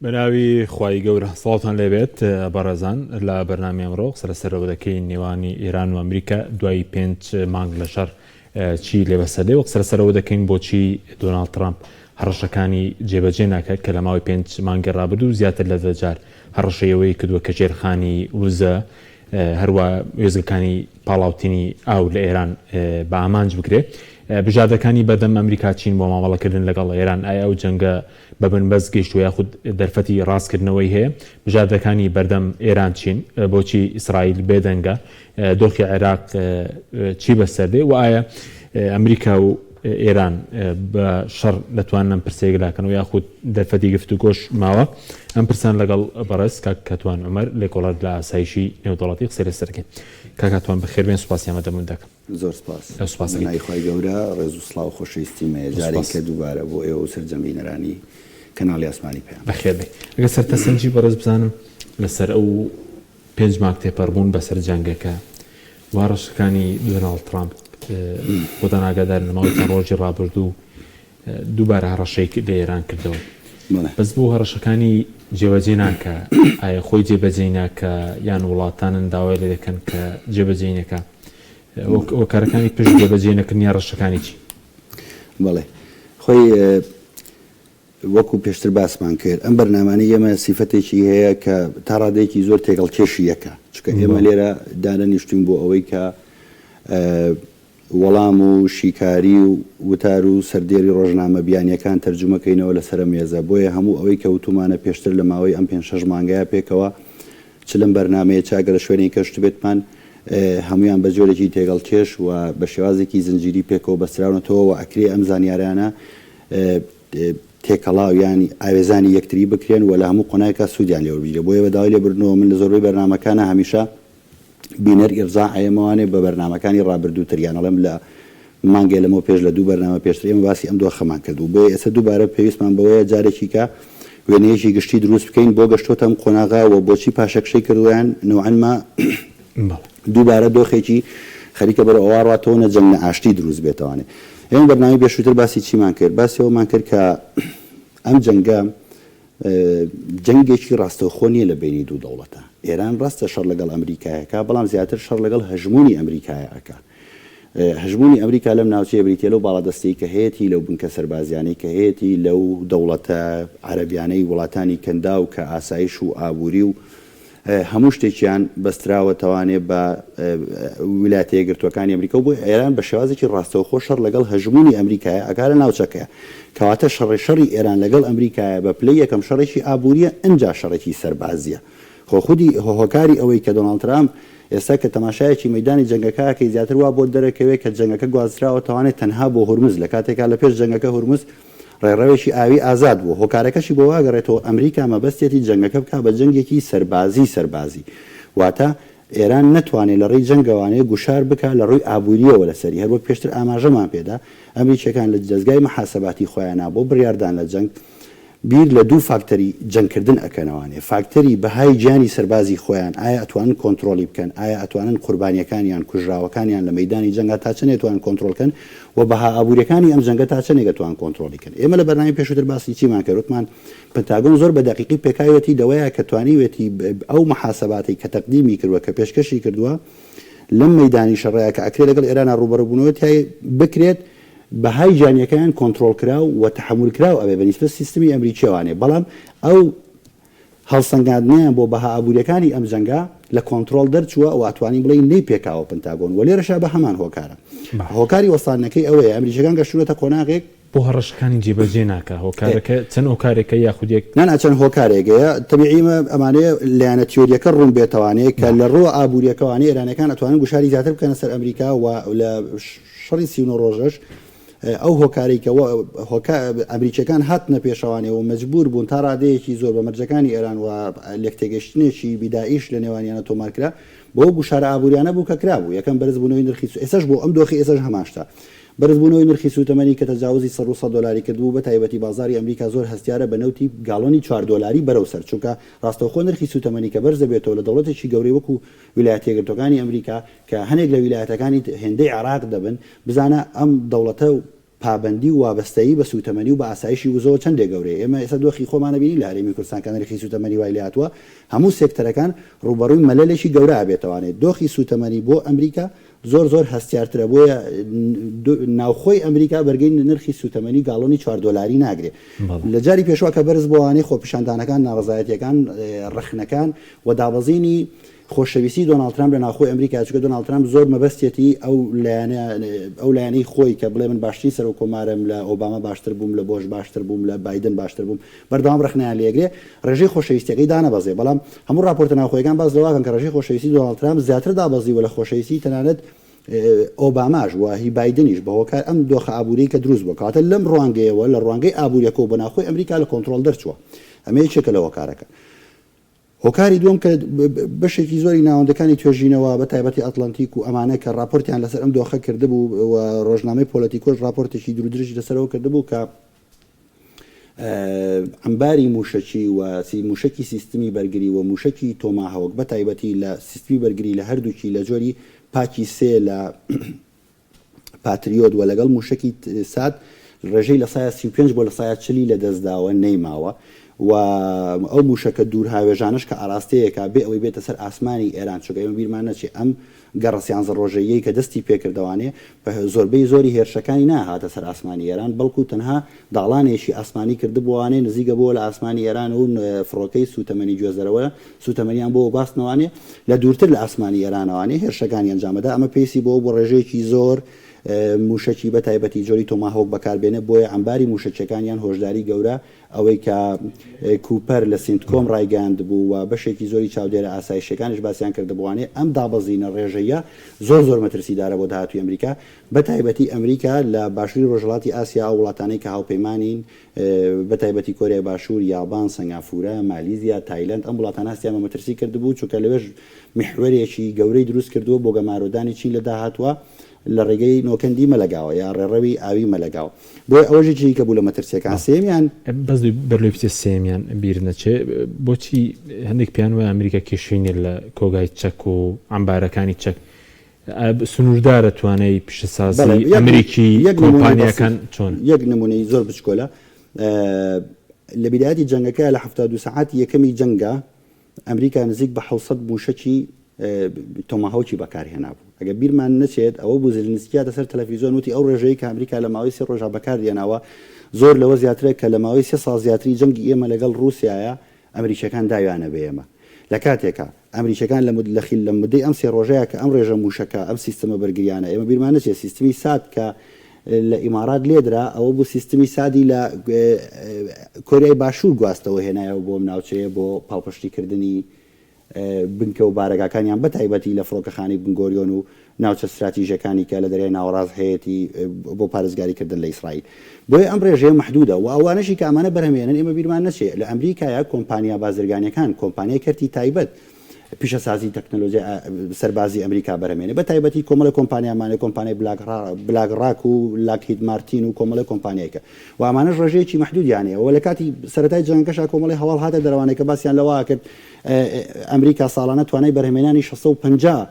بەناوی خوای گەورە سڵاوتان لێبێت بەڕێزان لە بەرنامی ئەمڕۆ قسە لەسەرەوە دەکەین نێوانی ئێران و ئەمریکا دوای پێنج مانگ لە شەڕ چی لێ بەسەر دێ و قسە لەسەرەوە دەکەین بۆچی دۆناڵد ترامپ هەڕەشەکانی جێبەجێ ناکات کە لە ماوەی پێنج مانگی ڕابردوو زیاتر لە دەجار هەڕەشەی ئەوەی کردووە کە ژێرخانی وزە هەروا وێستگەکانی پاڵاوتنی ئاو لە ئێران بە ئامانج بگرێ. بژاردەکانی بەردەم ئەمریکا چین بۆ مامەڵەکردن لەگەڵ ئێران؟ ئایا ئەو جەنگە بە بنبەست گەیشتووە یاخود دەرفەتی ڕاستکردنەوەی هەیە؟ بژاردەکانی بەردەم ئێران چین؟ بۆچی ئیسرائیل بێدەنگە؟ دۆخی عێراق چی بەسەر دێ؟ و ئایا ئەمریکا و ئێران بە شەڕ دەتوانن ئەم پرسە یەکلاکەنەوە یاخود دەرفەتی گفتوگۆش ماوە؟ ئەم پرسان لەگەڵ بەڕێز کاک کاتوان عومەر لێکۆڵەر لە ئاسایشی نێودەوڵەتی قسەی لەسەر دەکەین. کاک کاتوان بەخێربێن سوپاسی ئامادەبوون دەکەم. زۆر سپاس. سپاس بە ناوی خوای گەورە ڕێز و سڵاو و خۆشەویستیم هەیە جارێک کە دووبارە بۆ ئێوە و سەرجەم بینەرانی کەناڵی ئاسمانی پەیام. بەخێربێی. ئەگەر سەرتەسەنجی بەڕێز بزانم لەسەر ئەو پێنج مانگ تێپەڕبوون بەسەر جەنگەکە و هەڕەشەکانی دۆناڵد ترامپ خۆتان ئاگادارن لە ماوەی چەند ڕۆژی ڕابردوو دووبارە هەڕەشەی لە ئێران کردەوە بەس بۆ هەڕەشەکانی جێبەجێ ناکا ئایا خۆی جێبەجێی ناکا یان وڵاتانن داوای لێ دەکەن کە جێبەجێی نەکا هۆکارەکانی پشت جێبەجێ نەکردنی هەڕەشەکانی چی؟ بەڵێ خۆی وەکو پێشتر باسمان کرد ئەم بەرنامانەی ئێمە سیفەتێکی هەیە کە تا ڕادەیەکی زۆر تێکەڵکێشی یەکە چونکە ئێمە لێرە دانەنیشتوین بۆ ئەوەی کە وەڵام و شیکاری و وتار و سەردێری ڕۆژنامە بیانیەکان تەرجومە کەینەوە لەسەر ئەم مێزە بۆیە هەموو ئەوەی کە وتومانە پێشتر لە ماوەی ئەم پێنج شەش مانگەیا پێکەوە چ لەم بەرنامەیە چ ئەگەر لە شوێنێکی کەش شتبێتمان هەموویان بە جۆرێکی تێگەڵکێش و بە شێوازێکی زنجیری پێکەوە بەستراونەتەوە و ئەکرێ ئەم زانیارانە تێکەڵاو یان ئاوێزانی یەکتری بکرێن و لە هەموو قۆناغێکا سوودیان لێ وەربگیرێ. بۆیە بە داوای لێبوردنەوە من لە زۆربەی بەرنامەکانا هەمیشە بینەر ئیرجاع ئەیەمەوانێ بە بەرنامەکانی ڕابردووتر یان ئەڵێم لە مانگێ لەمەو پێش لە دوو بەرنامە پێشتر ئێمە باسی ئەم دۆخەمان کرد و بۆیە ئێستا دووبارە پێویستمان بەوەیە جارێکی کە وێنەیەکی گشتی دروست بکەین بۆ گەشتۆتە ئەم قۆناغە و بۆچی پاشەکشەی کردووە یان نەوعەن ما دووبارە دۆخێکی خەریکە بەرەو ئەوە ڕاتەوە نە جەنگ نە ئاشتی دروست بێتەوانێ. ئێمە بەرنامەی پێشووتر باسی چیمان کرد؟ باسی ئەوەمان کرد کە ئەم جەنگە جەنگێکی ڕاستەوخۆ نییە لە بەینی دوو دەوڵەتە. ئێران ڕاستە شەڕ لەگەڵ ئەمریکایە ئەکا، بەڵام زیاتر شەڕ لەگەڵ هەژموونی ئەمریکایە ئەکا. هەژموونی ئەمریکا لەم ناوچەیە بریتییە لەو باڵادەستیەی کە هەیەتی، لەو بنکە سەربازیانەی کە هەیەتی، لەو دەوڵەتە عەرەبیانەی وڵاتانی کەنداو کە ئاسایش و ئابووری و هەموو شتێکیان بەستراوەتەوانێ بە ویلایەتە یەکگرتووەکانی ئەمریکا و بۆیە ئێران بە شێوازێکی ڕاستەوخۆ شەڕ لەگەڵ هەژموونی ئەمریکایە ئەکا لە ناوچەکەیا. کەواتە شەڕی شەڕی ئێران لەگەڵ ئەمریکایە بە پلەی یەکەم شەڕێکی ئابوورییە ئنجا شەڕێکی سەربازییە. خۆ خودی هۆکاری ئەوەی کە دۆناڵد ترامپ ئێستا کە تەماشایەکی مەیدانی جەنگەکە ئەکەی زیاتر وا بۆت دەرەکەوێ کە جەنگەکە گوازراوەتەوانێ تەنها بۆ هورمز لە کاتێکا لە پێش جەنگەکە هورمز ڕێڕەوێکی ئاوی ئازاد بوو، هۆکارەکەشی بۆ واگەڕێتەوە ئەمریکا مەبەستیەتی جەنگەکە بکا بە جەنگێکی سەربازی سەربازی واتە ئێران نەتوانێ لە ڕێی جەنگەوانێ گوشار بکا لە ڕووی ئابووریەوە لەسەری هەروەک پێشتر ئاماژەمان پێدا ئەمریکیەکان لە دەزگای محاسباتی خۆیانا بۆ بڕیاردان لە جەنگ بیر لە دوو فاکتەری جەنگکردن ئەکەنەوانێ، فاکتەری بەهای گیانی سەربازی خۆیان، ئایا ئەتوانن کۆنترۆڵی بکەن، ئایا ئەتوانن قوربانیەکانیان، کوژراوەکانیان لە مەیدانی جەنگا تا چەنێ ئەتوانن کۆنترۆڵ کەن و بەها ئابووریەکانی ئەم جەنگە تا چەنێک ئەتوان کۆنترۆڵی کەن. ئێمە لە بەرنامەی پێشووتر باسی چیمان کرد؟ وتمان پنتاگۆن زۆر بە دەقیقی پێکاویەتی لەوەیا کە توانیوێتی ئەو محاسباتەی کە تەقدیمی کردوە، کە پێشکەشی کردوە لەم مەیدانی شەڕەیا کە ئەکرێ لەگەڵ ئێرانا ڕووبەڕووبوونەوە تیای بکرێت، بەهای گیانیەکەیان کۆنترۆڵکراو و تەحەمولکراو ئەبێ بە نیسبەت سیستمی ئەمریکیەوانێ، بەڵام ئەو هەڵسەنگاندنەیان بۆ بەها ئابوریەکانی ئەم جەنگە لە کۆنترۆڵ دەرچووە و ئەتوانین بڵێین نەی پێکاوە پنتاگۆن و لێرەشا بە هەمان هۆکارە. هۆکاری وەستاندنەکەی ئەوەیە ئەمریکیەکان گەشتوونەتە قۆناغێک، بۆ هەڕەشەکانی جێبەجێ ناکا هۆکارەکە چەند هۆکارێکە یاخود یەک؟ نا نا چەند هۆکارێک هەیە تەبیعی ئێمە ئەمانەیە لایەنە تیۆریەکە ڕوون بێتەوانێ کە لە ڕووە ئابووریەکەوانێ ئێرانیەکان ئەتوانن گوشاری زیاتر بکەنە سەر ئەمریکا و لە شەڕی 39 ڕۆژەش ئەو هۆکارەی کە ئەمریکیەکان هاتنە پێشەوانێ و مەجبور بوون تا ڕادەیەکی زۆر بە مەرجەکانی ئێران و لێکتێگەشتنێکی بیدائیش لە نێوانیانە تۆمار کرا بەو گوشارە ئابووریانە بوو کە کرابوو یەکەم بەرزبوونەوەی نرخی ئێستاش بۆ ئەم دۆخی ئێستاش هەمان شتە بەرزبوونەوەی نرخی سووتەمەنی کە تەجاوزی 100 دۆلاری کردبوو، بەتایبەتی بازاڕی ئەمریکا زۆر هەستیارە بە نەوتی گاڵۆنی چوار دۆلاری بەرەو سەر، چونکە ڕاستەوخۆ نرخی سووتەمەنی کە بەرز دەبێتەوە لە دەوڵەتێکی گەورەی وەکو ویلایەتە یەکگرتووەکانی ئەمریکا کە هەنێک لە ویلایەتەکانی هێندەی عێراق دەبن، بزانە ئەم دەوڵەتە. پابەندی و وابەستەیی بە سووتەمەنی و بە ئاسایشی وزەوە چەندێک گەورەیە. ئێمە ئێستا دۆخی خۆمان ئەبینین لە هەرێمی کوردستان کە نرخی سووتەمەنی وای لێهاتووە هەموو سێکتەرەکان ڕووبەڕووی مەلەلێکی گەورە ئەبێتەوانێ. دۆخی سووتەمەنی بۆ ئەمریکا زۆر زۆر هەستیارترە بۆیە ناوخۆی ئەمریکا بەرگەی نرخی سووتەمەنی گاڵۆنی چوار دۆلاری ناگرێ. لە جاری پێشوە کە بەرز بۆوانەی خۆپیشاندانەکان، ناڕەزایەتیەکان، ڕەخنەکان و دابەزینی خۆشەویستی دۆناڵد ترامپ لە ناوخۆی ئەمریکا، چونکە دۆناڵد ترامپ زۆر مەبەستیەتی ئەو لایەنە ئەو لایەنەی خۆی کە بڵێ من باشترین سەرۆک کۆمارم، لە ئۆباما باشتر بووم، لە بۆش باشتر بووم، لە بایدن باشتر بووم، بەردەوام ڕەخنەیان لێگرێ، ڕێژەی خۆشەویستیەکەی دانەبەزێ، بەڵام هەموو ڕاپۆرتە ناوخۆیەکان باس لەوە ئەکەن کە ڕێژەی خۆشەویستی دۆناڵد ترامپ زیاتر دابەزیوە لە خۆشەویستی تەنانەت ئۆباماش و هی بایدنیش بە هۆکار ئەم دۆخە ئابووریەی کە دروست بووە، کەواتە لەم ڕوانگەیەوە لە ڕوانگەی ئابووریەکەوە بۆ ناوخۆی ئەمریکا لە کۆنترۆڵ دەرچووە، ئەمە یەکێکە لە هۆکارەکان. هۆکاری دووەم کە بەشێکی زۆری ناوەندەکانی توێژینەوە بە تایبەتی ئەتڵەنتیک و ئەمانە کە ڕاپۆرتیان لەسەر ئەم دۆخە کردبوو و ڕۆژنامەی پۆلەتیکۆش ڕاپۆرتێکی دوورودرێژی لەسەرەوە کردبوو کە عەمباری مووشەکی و مووشەکی سیستمی بەرگری و مووشەکی تۆماهۆک بە تایبەتی لە سیستمی بەرگری لە هەردووکی لە جۆری پاکی سێ لە پاتریۆت و لەگەڵ مووشەکی ساد ڕێژەی لە سایە 35 بۆ لە سایە چلی لە دەستداوە نەیماوە و ئەو مووشەکە دوور هاوێژانەش کە ئاراستەیەکە بێ ئەوەی بێتە سەر ئاسمانی ئێران چونکە ئێمە بیرمان نەچێ ئەم گەڕە سیانزە ڕۆژەییەی کە دەستی پێکردەوانێ زۆربەی زۆری هێرشەکانی نەئەهاتە سەر ئاسمانی ئێران بەڵکو تەنها داڵانێکی ئاسمانی کردبووانێ نزیکە بۆوە لە ئاسمانی ئێران و فڕۆکەی سووتەمەنی گوێزەرەوە سووتەمەنیان بۆ گواستنەوانێ لە دوورتر لە ئاسمانی ئێرانەوانێ هێرشەکانی ئەنجامەدا ئەمە پێویستی بۆ بۆ ڕێژەیەکی زۆر مووشەکی بە تایبەتی جۆری تۆماهۆک بەکاربێنێ بۆیە عەمباری مووشەکیەکانیان هۆشداری گەورە ئەوەی کە کوپەر لە سینتکۆم ڕایگەیاندبوو و بەشێکی زۆری چاودێرە ئاسایشیەکانیش باسیان کردبووانێ ئەم دابەزینە ڕێژەییە زۆر زۆر مەترسیدارە بۆ داهاتووی ئەمریکا بە تایبەتی ئەمریکا لە باشووری ڕۆژهەڵاتی ئاسیا ئەو وڵاتانەی کە هاوپەیمانین بە تایبەتی کۆریای باشوور، یابان، سەنگافورە، مالیزیا، تایلەند ئەم وڵاتانە هەستیان بە مەترسی کردبوو چونکە لەوێش میحوەرێکی گەورەی دروست کردووە بۆ گەمارۆدانی چین لە داهاتووە لە ڕێگەی نۆکەندی مەلەگاوە یا ڕێڕەوی ئاوی مەلەگاوە. بۆیە ئەوەش یەکێکی کە بوو لە مەترسیەکان. سێیەمیان. بەس بەر لەوەی بچێت سێیەمیان بیرت نەچێ بۆچی هەندێک پێیان وایە ئەمریکا کێشەی نیە لە کۆگای چەک و عەمبارەکانی چەک سنووردارە توانای پیشەسازی ئەمریکی کۆمپانیاکان چۆن؟ یەک نمونەی زۆر بچکۆلە لە بیدایەتی جەنگەکە لە 72 سەعاتی یەکەمی جەنگا ئەمریکا نزیک بە 700 مووشەکی تۆماهۆکی بەکارهێنابوو. ئەگەر بیرمان نەچێت ئەوە بوو زیلینسکی هاتە سەر تەلەفیزیۆن وتی ئەو ڕێژەی کە ئەمریکا لە ماوەی سێ ڕۆژا بەکاردێناوە زۆر لەوە زیاترە کە لە ماوەی سێ ساڵ زیاتری جەنگی ئێمە لەگەڵ ڕووسیایە ئەمریکیەکان داویانە بە ئێمە. لە کاتێکا ئەمریکیەکان لە لە خیل لە مدەی ئەم سێ ڕۆژەیا کە ئەم ڕێژە مووشەکە ئەم سیستمە بەرگریانە ئێمە بیرمان نەچێت سیستمی ساد کە لە ئیمارات لێدرا ئەوە بوو سیستمی سادی لە کۆریای باشوور گواستەوە هێنایەوە بۆ ئەم ناوچەیە بۆ پاڵپشتی کردنی بنکە و بارەگاکانیان بە تایبەتی لە فڕۆکەخانەی بنگۆریۆن و ناوچە ستراتیژیەکانی کە لە دەریای ناوەڕاست هەیەتی بۆ پارێزگاری کردن لە ئیسرائیل. بۆیە ئەم ڕێژەیە مەحدودە و ئەوانەشی کە ئەمانە بەرهەمێنن ئێمە بیرمان نەچێ لە ئەمریکایە کۆمپانیا بازرگانیەکان کۆمپانیای کەرتی تایبەت پیشەسازی تەکنەلۆجیای سەربازی ئەمریکا بەرهەمێنێ بە تایبەتی کۆمەڵێک کۆمپانیامانێ کۆمپانیای بلاک ڕاک و لاکهید مارتین و کۆمەڵێک کۆمپانیای کە و ئەمانەش ڕێژەیەکی مەحدودیان هەیە و لە کاتی سەرەتای جەنگەکەشا کۆمەڵێ هەواڵ هاتە دەرەوانێ کە باسیان لەوە کرد ئەمریکا ساڵانە توانای بەرهەمێنانی 650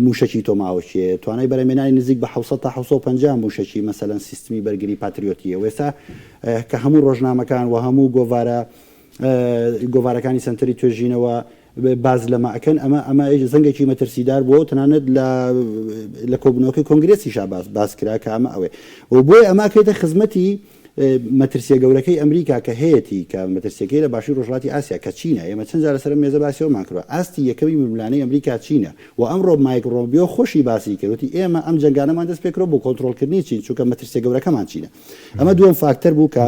مووشەکی تۆماهۆکییە، توانای بەرهەمێنانی نزیک بە 700 تا 750 مووشەکی مەسەلەن سیستمی بەرگری پاتریۆتییە و ئێستا کە هەموو ڕۆژنامەکان و هەموو گۆڤارە گۆڤارەکانی سەنتەری توێژینەوە باس لەمە ئەکەن ئەمە ئەمە زەنگێکی مەترسیدار بووە و تەنانەت لە لە کۆبوونەوەکەی کۆنگرێسیشا باس باس کرا کە ئەمە ئەوەیە و بۆیە ئەمە ئەکرێتە خزمەتی مەترسیە گەورەکەی ئەمریکا کە هەیەتی کە مەترسیەکەی لە باشووری ڕۆژهەڵاتی ئاسیا کە چینە ئێمە چەند جار لەسەر ئەم مێزە باسی ئەومان کردوە ئاستی یەکەمی ململانێی ئەمریکا چینە و ئەمڕۆ مایک ڕۆمبیۆ خۆشی باسی کرد وتی ئێمە ئەم جەنگانەمان دەست پێکردوە بۆ کۆنترۆڵکردنی چین چونکە مەترسیە گەورەکەمان چینە ئەمە دووەم فاکتەر بوو کە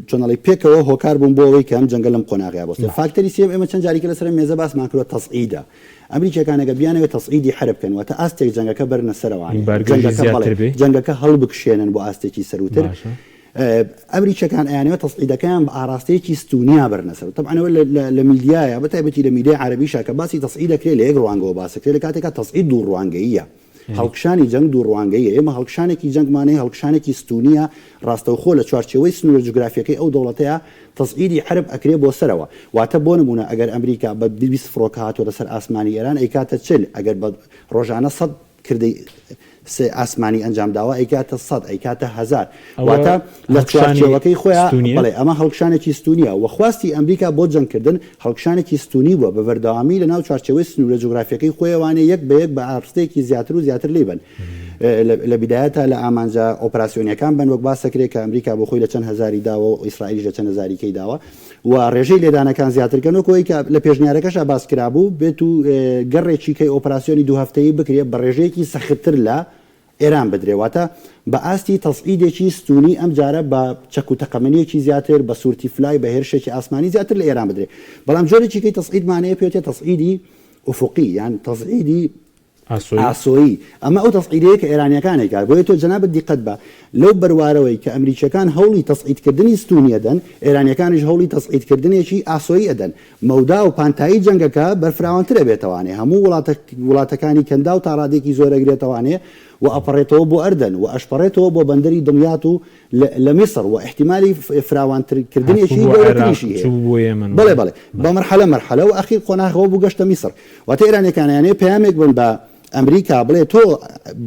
چۆن ئەڵێی پێکەوە هۆکار بوون بۆ ئەوەی کە ئەم جەنگە لەم قۆناغەیا بوەستێ. فاکتەری سێیەم ئێمە چەند جاریکە لەسەر ئەم مێزە باسمان کردوە تەسعیدە. ئەمریکیەکان ئەگەر بیانەوێت تەسعیدی حەرب بکەن واتە ئاستێک جەنگەکە بەرنە سەرەوانێ بارگرژی جەنگەکە بەڵێ زیاتر بێ. جەنگەکە هەڵبکشێنن بۆ ئاستێکی سەرووتر. باشە. ئەمریکیەکان ئەیانەوێت تەسعیدەکەیان بە ئاراستەیەکی ستونیا بەرنە سەر. تەبعەن ئەوە لە لە لە میدیایە بە تایبەتی لە میدیای عەرەبیشا کە باسی تەسعید ئەکرێ لە یەک ڕوانگەوە باس ئەکرێ لە کاتێکا تەسعید دوو ڕوانگەییە. هەڵکشانی جەنگ دوو ڕوانگەییە، ئێمە هەڵکشانێکی جەنگمان هەیە، هەڵکشانێکی ستوونییە، ڕاستەوخۆ لە چوارچێوەی سنوورە جوگرافییەکەی ئەو دەوڵەتەیە تەسعیدی حەرب ئەکرێ بۆ سەرەوە. واتە بۆ نموونە ئەگەر ئەمریکا بە 20 فڕۆکە هاتووەتە سەر ئاسمانی ئێران ئەیکاتە 40، ئەگەر بە ڕۆژانە 100. کردەی ئاسمانی ئەنجام داوە ئەیکاتە سەد ئەیکاتە هەزار ئەوە واتە لە هەڵکشانی چوارچێوەکەی خۆیا ستونیە؟ بەڵێ ئەمە هەڵکشانێکی ستونیە و خواستی ئەمریکا بۆ جەنگ کردن هەڵکشانێکی ستونی بووە بە بەردەوامی لە ناو چوارچێوەی سنوورە جوگرافیەکەی خۆیەوانێ یەک بە یەک بە ئاڕستەیەکی زیاتر و زیاتر لێی بن لە بیدایەتا لە ئامانجە ئۆپراسیۆنیەکان بن وەک باس دەکرێ کە ئەمریکا بۆ خۆی لە چەند هەزاری داوە و ئیسرائیلیش لە چەند هەزاریکەی داوە و ڕێژەی لێدانەکان زیاتر کەن وەکو ئەوەی کە لە پێشنیارەکەشا باس کرابوو بێت و گەڕێکی کەی ئۆپراسیۆنی دوو هەفتەیی بکرێ بە ڕێژەیەکی سەختتر لە ئێران بدرێ واتە بە ئاستی تەسعیدێکی ستوونی ئەم جارە بە چەک و تەقەمەنییەکی زیاتر بە sortie fly بە هێرشێکی ئاسمانی زیاتر لە ئێران بدرێ بەڵام جۆرێکی کەی تەسعیدمان هەیە پێوتێ تەسعیدی ئوفوقی یان تەسعیدی ئاسۆیی. ئاسۆیی، ئەمە ئەو تەسعیدەیە کە ئێرانییەکان ئەیکات، بۆیە تۆ جەنابت دیقەت بە، لەو بەروارەوەی کە ئەمریکییەکان هەوڵی تەسعیدکردنی ستوونی ئەدەن، ئێرانییەکانیش هەوڵی تەسعیدکردنێکی ئاسۆیی ئەدەن. مەودا و پانتایی جەنگەکە بەرفراوانتر ئەبێتەوانێ، هەموو وڵاتە وڵاتەکانی کەنداو تا ڕادەیەکی زۆر ئەگرێتەوانێ و ئەپەڕێتەوە بۆ ئەردەن و ئەشپەڕێتەوە بۆ بەندەری دمیات و لە لە میسڕ و ئیحتیمالی فراوانتر هاتبوو کردنێکی بۆ عێراق، گەورەتریشی هەیە. چووبوو بۆ یەمەن بەڵێ وایە؟ بەڵێ بە مەرحەلە مەرحەلە و ئەخیر قۆناغەوە بوو گەشتە میسڕ. واتە ئێرانیەکان ئەیانەوێ پەیامێک بن بە ئەمریکا بڵێ تۆ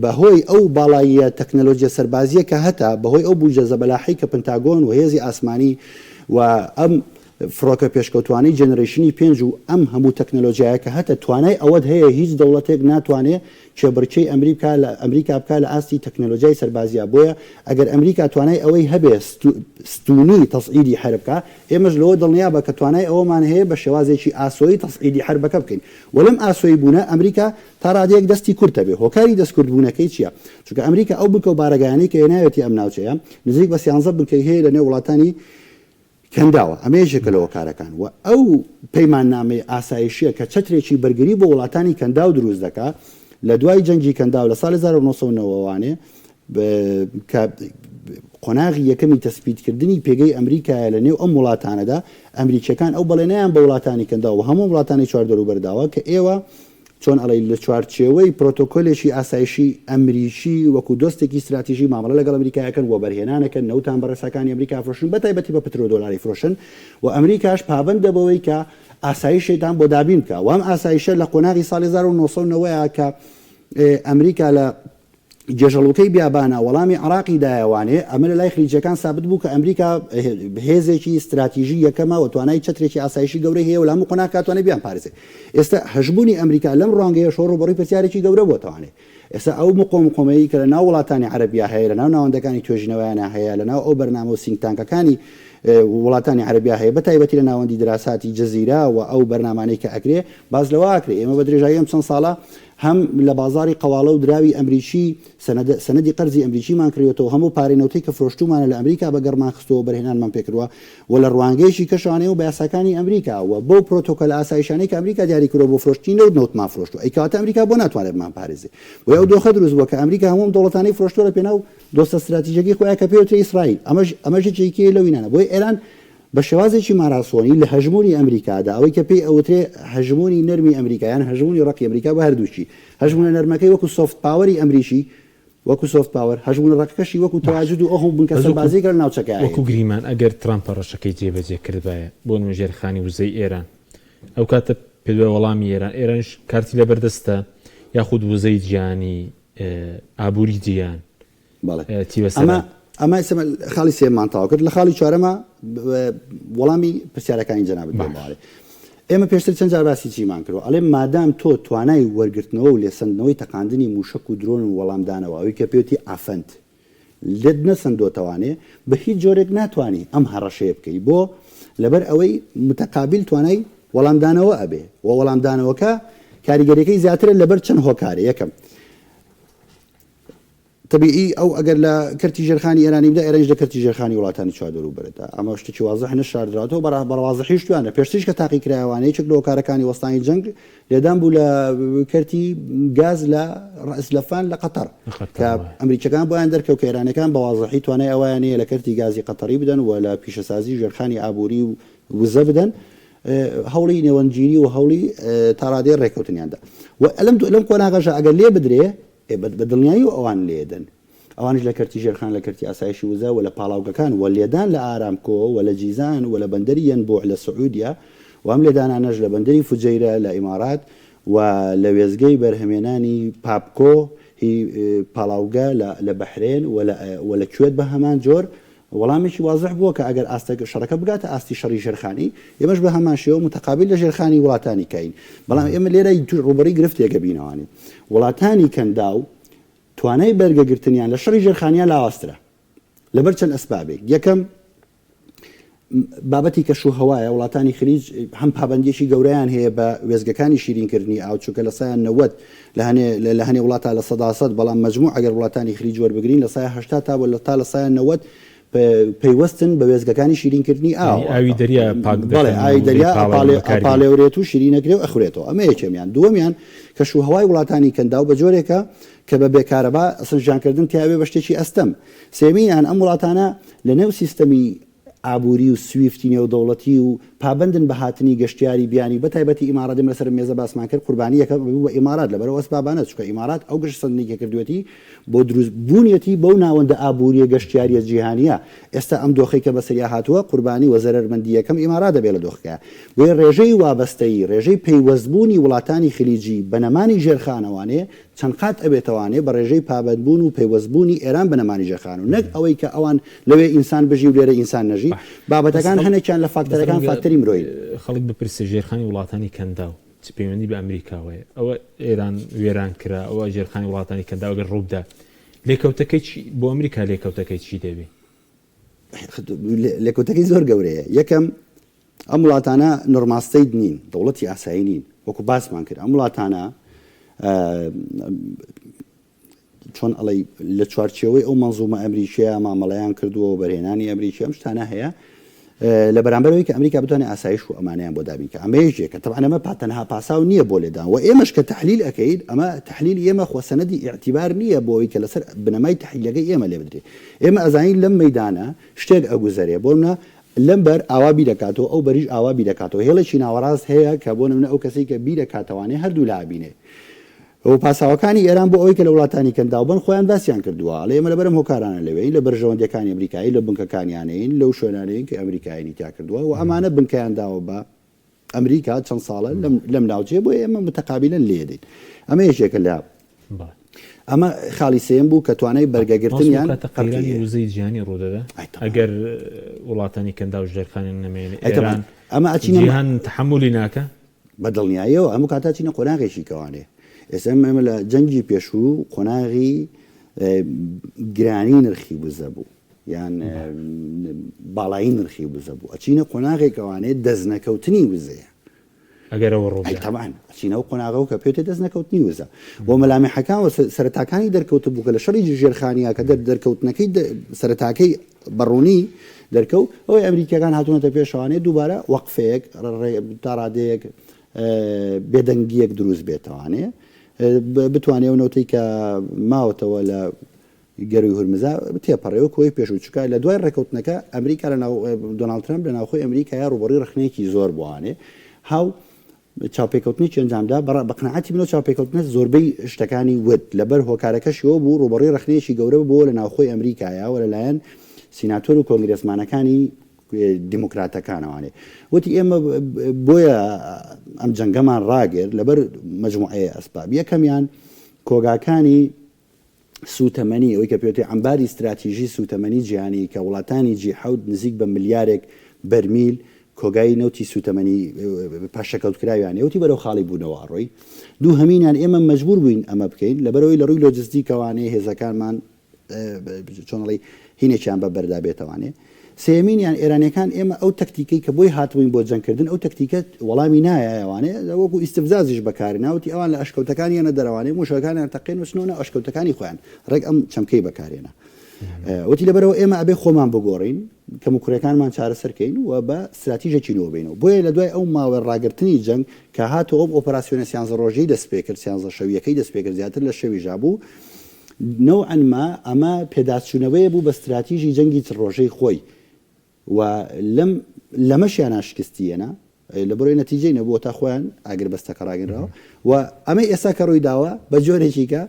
بە هۆی ئەو باڵاییە تەکنەلۆجیە سەربازیە کە هەتە، بە هۆی ئەو بودجە زەبەلاحەی کە پنتاگۆن و هێزی ئاسمانی و ئەم فڕۆکە پێشکەوتوانەی generation ی پێنج و ئەم هەموو تەکنەلۆجیایە کە هەتە توانای ئەوەت هەیە هیچ دەوڵەتێک ناتوانێ کێبڕکێی ئەمریکا لە ئەمریکا بکا لە ئاستی تەکنەلۆجیای سەربازیا بۆیە ئەگەر ئەمریکا توانای ئەوەی هەبێ ستونی تەسعیدی حەرب کا ئێمەش لەوە دڵنیا بە کە توانای ئەوەمان هەیە بە شێوازێکی ئاسۆیی تەسعیدی حەربەکە بکەین و لەم ئاسۆیی بوونە ئەمریکا تا ڕادەیەک دەستی کورت ئەبێ هۆکاری دەست کورت بوونەکەی چیە چونکە ئەمریکا ئەو بنکە و بارەگایانەی کە هێناوێتی ئەم ناوچەیە نزیک بە سیانزە بنکەی هەیە لە نێو وڵاتانی کەنداوە، ئەمە یەکێکە لە هۆکارەکان و ئەو پەیماننامەی ئاسایشیە کە چەترێکی بەرگری بۆ وڵاتانی کەنداو دروست دەکا لە دوای جەنگی کەنداو لە ساڵی 1990 وانێ کە قۆناغی یەکەمی تەسبیتکردنی پێگەی ئەمریکایە لە نێو ئەم وڵاتانەدا ئەمریکیەکان ئەو بەڵێنەیان بە وڵاتانی کەنداو و هەموو وڵاتانی چواردەوروبەر داوە کە ئێوە چۆن ئەڵێی لە چوارچێوەی پرۆتۆکۆلێکی ئاسایشی ئەمریکی وەکو دۆستێکی ستراتیژی مامەڵە لەگەڵ ئەمریکا ئەکەن، وەبەرهێنان ئەکەن، نەوتان بە ڕێساکانی ئەمریکا ئەفرۆشن، بە تایبەتی بە پترۆدۆلار ئەیفرۆشن و ئەمریکاش پابەندە بەوەی کە ئاسایشێتان بۆ دابین بکا و ئەم ئاسایشە لە قۆناغی ساڵی 1990 کە ئەمریکا لە گێژەڵوکەی بیابانە وەڵامی عراقی دایەوانێ، ئەمە لە لای خلیجیەکان سابت بوو کە ئەمریکا هێزێکی ستراتیژی یەکەمە و توانای چەترێکی ئاسایشی گەورەی هەیە و لە هەموو قۆناغێکا توانای بیانپارێزێ. ئێستا هەژموونی ئەمریکا لەم ڕوانگەیەشەوە ڕووبەڕووی پرسیارێکی گەورە بۆتەوانێ. ئێستا ئەو مقۆ مقۆمەیی کە لە ناو وڵاتانی عەرەبیا هەیە، لە ناو ناوەندەکانی توێژینەوەیانا هەیە، لە ناو ئەو بەرنامە و think tank ەکانی وڵاتانی عەرەبیا هەیە، بە تایبەتی لە ناوەندی دراساتی جەزیرە و ئەو بەرنامانەی کە ئەکرێ، باس لەوە ئەکرێ ئێمە بە درێژایی ئەم چەند ساڵە هەم لە بازاڕی قەواڵە و دراوی ئەمریکی سەنەدە سەنەدی قەرزی ئەمریکیمان کڕیوەتەوە، هەموو پارەی نەوتەی کە فرۆشتوومانە لە ئەمریکا بە گەڕمان خستووە و بەرهێنانمان پێکردووە و لە ڕوانگەیەکی کەشانەیە و بە یاساکانی ئەمریکا و بەو پرۆتۆکۆلە ئاسایشانەی کە ئەمریکا دیاری کردووە بۆ فرۆشتنی نەوت نەوتمان فرۆشتووە ئەی کەواتە ئەمریکا بۆ ناتوانێت بمانپارێزێ؟ بۆیە ئەو دۆخە دروست بووە کە ئەمریکا هەموو ئەم دەوڵەتانەی فرۆشتووە لە پێناو دۆستە ستراتیژەکەی خۆیا کە پێی وترێ ئیسرائیل ئەمەش ئەمەش یەکێکیە لەو ینانە بۆیە ئێران بە شێوازێکی ماراسۆنی لە هەژموونی ئەمریکادا، ئەوەی کە پێی ئەوترێ هەژموونی نەرمی ئەمریکا یان هەژموونی ڕەقی ئەمریکا بە هەردووکی، هەژموونە نەرمەکەی وەکو soft power ی ئەمریکی، وەکو soft power، هەژموونە ڕەقەکەشی وەکو باش. تەواجود و ئەو هەموو بنکە بەس وەکو سەربازییەی کە لە ناوچەکەیا وەکو هەیەتی. گریمان ئەگەر ترامپ هەڕەشەکەی جێبەجێ کردبایە، بۆ نموونە ژێرخانی وزەی ئێران، ئەو کاتە پێت وایە وەڵامی ئێران، ئێرانیش کارتی لەبەردەستە یاخود وزەی جیهانی، ئابووری جیهان، بەڵێ چی بەسەر ئەمە ئەمە ئێستا خاڵی سێمان تەواو کرد لە خاڵی چوارەمە وەڵامی پرسیارەکانی جەنابت بێمەوە ئێمە پێشتر چەند جار باسی چیمان کردوە ئەڵێ مادام تۆ توانای وەرگرتنەوە و لێسەندنەوەی تەقاندنی موشک و درۆن و وەڵامدانەوە ئەوی کە پێوتی ئافەند لێت نەسەندۆتەوانێ بە هیچ جۆرێک ناتوانی ئەم هەڕەشەیە بکەی بۆ لەبەر ئەوەی متەقابل توانای وەڵامدانەوە ئەبێ و وەڵامدانەوەکە کاریگەریەکەی زیاترە لەبەر چەند هۆکارێ یەکەم تەبیعی ئەو ئەگەر لە کەرتی ژێرخانی ئێرانی بدا، ئێرانیش لە کەرتی ژێرخانی وڵاتانی چواردەوروبەردا. ئەمە شتێکی وازحە نەشاردراوەتەوە، بە بە وازحیش توانرا. پێشتریش کە تاقی کرایەوانە یەکێک لە هۆکارەکانی وەستانی جەنگ لێدان بوو لە کەرتی گاز لە ڕەئس لەفان لە قەتەر کە ئەمریکیەکان بۆیان دەرکەوت کە ئێرانیەکان بە وازحی توانای ئەوەیان هەیە لە کەرتی گازی قەتەری بدەن و لە پیشەسازی ژێرخانی ئابووری و وزە بدەن. هەوڵی نێوەندگیری و هەوڵی تا ڕادەیەک ڕێککەوتنیان دا. و لەم لەم قۆناغەشا ئەگەر لێ بدرێ ئێ بە دڵنیاییەوە ئەوان لێدەن. ئەوانیش لە کەرتی ژێرخان، لە کەرتی ئاسایشی وزە و لە پاڵاوگەکان و لێدان لە ئارامکۆ و لە جیزان و لە بەندەری یەنبوع لە سعودیە و ئەم لێدانانەش لە بەندەری فوجەیرە لە ئیمارات و لە وێستگەی بەرهەمێنانی پاپکۆ هی پاڵاوگە لە لە بەحرێن و لە و لە کوێت بە هەمان جۆر وەڵامێکی وازح بووە کە ئەگەر ئاستە شەڕەکە بگاتە ئاستی شەڕی ژێرخانی ئێمەش بە هەمان شێوە متەقابل لە ژێرخانی وڵاتانی کەین بەڵام ئێمە لێرە ڕووبەڕووی گرفتێک ئەبینەوانی وڵاتانی کەنداو توانای بەرگەگرتنیان لە شەڕی ژێرخانیان لاوازترە لەبەر چەند ئەسبابێک یەکەم بابەتی کەش و هەوایە، وڵاتانی خلیج هەم پابەندییەکی گەورەیان هەیە بە وێستگەکانی شیرینکردنی ئاو، چونکە 90% لە هەنێ لە هەنێ وڵاتا 100% بەڵام مەجموع ئەگەر وڵاتانی خلیج وەربگرین 80% تا تا 90% پەیوەستن بە وێستگەکانی شیرینکردنی یانی ئاوەوە. ئاوی دەریا پاک بەڵێ دەکەن ئاوی و دەریا دەیپاڵێون ئەپاڵێ بەکاری دێنن. ئەپاڵێورێت و شیرین ئەکرێ و ئەخورێتەوە ئەمە یەکەمیان. دووەمیان کەش و هەوای وڵاتانی کەنداو بە جۆرێکە کە بە بێ کارەبا ئەسڵەن ژیانکردن تیا ئەبێ بە شتێکی ئەستەم. سێیەمیان، ئەم وڵاتانە لە نێو سیستەمی ئابووری و سویفتی نێودەوڵەتی و پابەندن بە هاتنی گەشتیاری بیانی بە تایبەتی ئیمارات، ئێمە لەسەر مێزە باسمان کرد قوربانی یەکەم بوو بە ئیمارات لەبەر ئەو ئەسبابانە چونکە ئیمارات ئەو گەشەسەندنەی کە کردوویەتی بۆ دروست بوونیەتی بەو ناوەندە ئابووریە گەشتیاریە جیهانیە ئێستا ئەم دۆخەی کە بەسەریا هاتووە قوربانی و زەرەرمەندی یەکەم ئیمارات دەبێت لە دۆخەکەیا بۆیە ڕێژەی وابەستەیی ڕێژەی پەیوەستبوونی وڵاتانی خلیجی بە نەمانی ژێرخانەوانێ چەند قات ئەبێتەوانێ بە ڕێژەی پابەند بوون و پەیوەست بوونی ئێران بە نەمانی ژێرخان و نەک ئەوەی کە ئەوان لەوێ ئینسان بژی و لێرە ئینسان نەژی، باش بەس بابەتەکان خەڵک هەنێکیان لە بەس فاکتەرەکان ڕەنگە فاکتەری مرۆیین. خەڵک بپرسێ ژێرخانی وڵاتانی کەنداو چ پەیوەندی بە ئەمریکاوە هەیە؟ ئەوە ئێران وێران کرا، ئەوە ژێرخانی وڵاتانی کەنداو ئەگەر ڕووبدا لێکەوتەکەی چی بۆ ئەمریکا لێکەوتەکەی چی دەبی؟ لێکەوتەکەی زۆر گەورەیە، یەکەم ئەم وڵاتانە normal state نین، دەوڵەتی ئاسایی نین، وەکو باسمان کرد ئەم وڵاتانە چۆن ئەڵێی لە چوارچێوەی ئەو مەنزومە ئەمریکیە مامەڵەیان کردووە و بەرهێنانی ئەمریکی ئەم شتانە هەیە لە بەرامبەرەوەی کە ئەمریکا بتوانێت ئاسایش و ئەمانیان بۆ دابین کە ئەمە یەکێکە تەبعەن ئەمە تەنها پاساو نییە بۆ لێدان و ئێمەش کە تحلیل ئەکەین ئەمە تحلیلی ئێمە خۆ سەنەدی ئیعتیبار نییە بۆ ئەوەی کە لەسەر بنەمای تحلیلەکەی ئێمە لێ بدرێ ئێمە ئەزانین لەم مەیدانە شتێک ئەگوزەرێ بۆ منە لەم بەر ئاوا بیرەکاتەوە ئەو بەریش ئاوا بیرەکاتەوە هێڵێکی ناوەڕاست هەیە کە بۆ نمونە ئەو کەسەی کە بیرەکاتەوانێ هەردوو لا ئەبینێ و پاساوەکانی ئێران بۆ ئەوەی کە لە وڵاتانی کەنداو بن خۆیان باسیان کردووە ئەڵێ ئێمە لەبەر ئەم هۆکارانە لەوێین لە بەرژەوەندیەکانی ئەمریکایی لە بنکەکانیانین لەو شوێنانەین کە ئەمریکایانی تیا کردووە و ئەمانە بنکەیان داوە بە ئەمریکا چەند ساڵە لەم لەم ناوچەیە بۆیە ئێمە متەقابیلەن لێ دەین ئەمە یەکێکە لە ئەمە خاڵی سێیەم بوو کە توانای بەرگەگرتنیان کاتە قەیرانی وزەی جیهانی ڕوودەدا ئەگەر وڵاتانی کەنداو ژێرخانیان نەمێنێ ئێران ئەمە ئەچینە جیهان تەحەمولی ناکە بە دڵنیاییەوە هەموو کاتە چینە قۆناغێکی کەوانێ ئێستا ئێمە لە جەنگی پێشوو قۆناغی گرانی نرخی وزە بوو یان باڵایی نرخی وزە بوو ئەچینە قۆناغێکەوانێ دەستنەکەوتنی وزەیە ئەگەر ئەوە ڕوو ئەی تەبعەن ئەچینە ئەو قۆناغەوە کە پێتێ دەست نەکەوتنی وزە و مەلامحەکان و سەرەتاکانی دەرکەوتبوو کە لە شەڕی ژێرخانیا کە دەر دەرکەوتنەکەی سەرەتاکەی بەڕوونی دەرکەو ئەوەی ئەمریکیەکان هاتوونەتە پێشەوانێ دووبارە وەقفەیەک تا ڕادەیەک بێدەنگیەک دروست بێتەوانێ بتوانێ ئەو نەوتەی کە ماوەتەوە لە گەروی هورمزا تێپەڕێ وەکو ئەوەی پێشوو چونکە لە دوای ڕێکەوتنەکە ئەمریکا لە ناو دۆناڵد ترەمپ لە ناوخۆی ئەمریکایا ڕووبەڕووی ڕەخنەیەکی زۆر بووانێ هاو چاوپێکەوتنێکی ئەنجامدا بە بە قەناعەتی منەوە چاوپێکەوتنە زۆربەی شتەکانی وت لەبەر هۆکارەکەشی ئەوە بوو ڕووبەڕووی ڕەخنەیەکی گەورە بووەوە لە ناوخۆی ئەمریکایا و لەلایەن سیناتۆر و کۆنگرێسمانەکانی دیموکراتەکانەوانێ وتی ئێمە بۆیە ئەم جەنگەمان ڕاگرت لەبەر مەجموعەیە ئەسباب یەکەمیان کۆگاکانی سووتەمەنی، ئەوەی کە پێوترێ عەمباری ستراتیژی سووتەمەنی جیهانی کە وڵاتانی جی حەوت نزیک بە ملیارێک بەرمیل کۆگای نەوتی سووتەمەنی پاشەکەوتکراویان هەیە، وتی بەرەو خاڵی بوونەوە ئەڕۆی. دووهەمینیان ئێمە مەجبوور بووین ئەمە بکەین لەبەرئەوەی لە ڕووی لۆجستیکەوانێ هێزەکانمان چۆن ئەڵێی هینێکیان بە بەردا بێتەوانێ. سێیەمینیان ئێرانیەکان ئێمە ئەو تەکتیکەی کە بۆی هاتبووین بۆ جەنگ کردن ئەو تەکتیکە وەڵامی نایایەوانێ وەکو ئیستفزازیش بەکاری ناوتی ئەوان لە ئەشکەوتەکانی یەنە دەرەوانێ موشەکانیان تەقێن و چنەوە ناو ئەشکەوتەکانی خۆیان ڕێک ئەم چەمکەی بەکارێنا وتی لەبەرەوە ئێمە ئەبێ خۆمان بگۆڕین کەموکوڕیەکانمان چارەسەر کەین و بە ستراتیژێکی نوێ بینەوە بۆیە لە دوای ئەو ماوەی ڕاگرتنی جەنگ کە هاتەوە ئەو ئۆپەراسیۆنە سیانزە ڕۆژەی دەست پێکرد سیانزە شەویەکەی دەست پێکرد زیاتر لە شەویشا بوو نەوعەن ما ئەمە پێداچوونەوەیە بوو بە ستراتیژی جەنگی چڕۆژەی خۆی و لەم لەمەشیانا شکستی هێنا لەبەرئەوەی نەتیجەی نەبوو تا خۆیان ئاگربەستەکە ڕاگەنراوە و ئەمەی ئێستا کە ڕووی داوە بە جۆرێکی کە.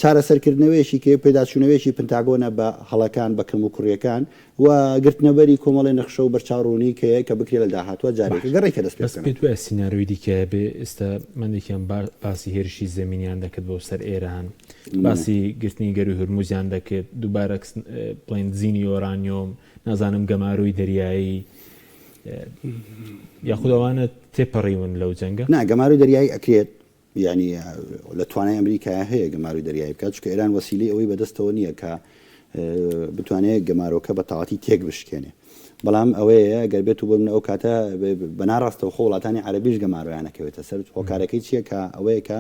چارەسەرکردنەوەیەکی کە پێداچوونەوەیەکی پنتاگۆنە بە هەڵەکان، بە کەموکوڕییەکان و گرتنەبەری کۆمەڵێ نەخشە و بەرچاوڕوونی کە کە بکرێ لە داهاتووە جارێکە باشە گەڕێکە دەست پێ بەس بکەنەوە. پێت وایە سیناریۆی دیکە هەبێ؟ ئێستا مەندێکیان باسی هێرشی زەمینیان دەکرد بۆ سەر ئێران، باسی گرتنی گەرووی هورموزیان دەکرد، دووبارە بڵێن دزینی یۆرانیۆم، نازانم گەمارۆی دەریایی، یاخود ئەوانە تێپەڕیون لەو جەنگە؟ نا گەمارۆی دەریایی ئەکرێت، یانی لە توانای ئەمریکایا هەیە گەمارۆی دەریایی بکات، چونکە ئێران وەسیلەی ئەوەی بەدەستەوە نییە کە بتوانێت گەمارۆکە بە تەواتی تێک بشکێنێ. بەڵام ئەوەیە گەر بێت و بۆ منە ئەو کاتە بە ناڕاستەوخۆ وڵاتانی عەرەبیش گەمارۆیان ئەکەوێتە سەر. هۆکارەکەی چییە کە ئەوەیە کە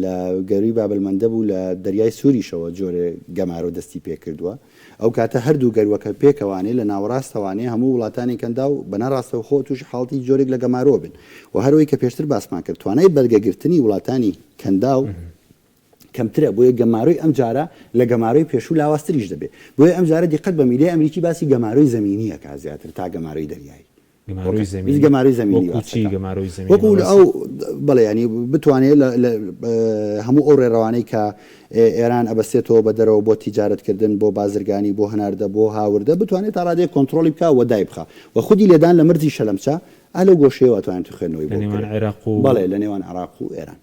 لە گەرووی بابلمەندەب و لە دەریای سووریشەوە جۆرێ گەمارۆ دەستی پێکردووە. ئەو کاتە هەردوو گەرووەکە پێکەوانێ لە ناوەڕاستەوانێ هەموو وڵاتانی کەنداو بە ناڕاستەوخۆ تووشی حاڵەتی جۆرێک لە گەمارۆ بن و هەروەی کە پێشتر باسمان کرد توانای بەرگەگرتنی وڵاتانی کەنداو کەمترە بۆیە گەمارۆی ئەم جارە لە گەمارۆی پێشوو لاوازتریش دەبێ بۆیە ئەم جارە دیقەت بە میدیای ئەمریکی باسی گەمارۆی زەمینی ئەکا زیاتر تا گەمارۆی دەریایی. گەمارۆی زەمینی گەمارۆی زەمینی وەکو چی گەمارۆی زەمینی وەکو ئەو بەڵێ ینی بتوانێت هەموو ئەو ڕێڕەوانەی کە ئێران ئەبەستێتەوە بە دەرەوە بۆ تیجارەتکردن بۆ بازرگانی بۆ هەناردە بۆ هاوردە بتوانێت تا ڕادەیەک کۆنترۆڵی بکا و دایبخا و خودی لێدان لە مرزی شەلەمچە ئا لەو گۆشەیەوە ئەتوانێت خوێندنەوەی بۆ لە نێوان عێراق و بەڵێ لە نێوان عێراق و ئێران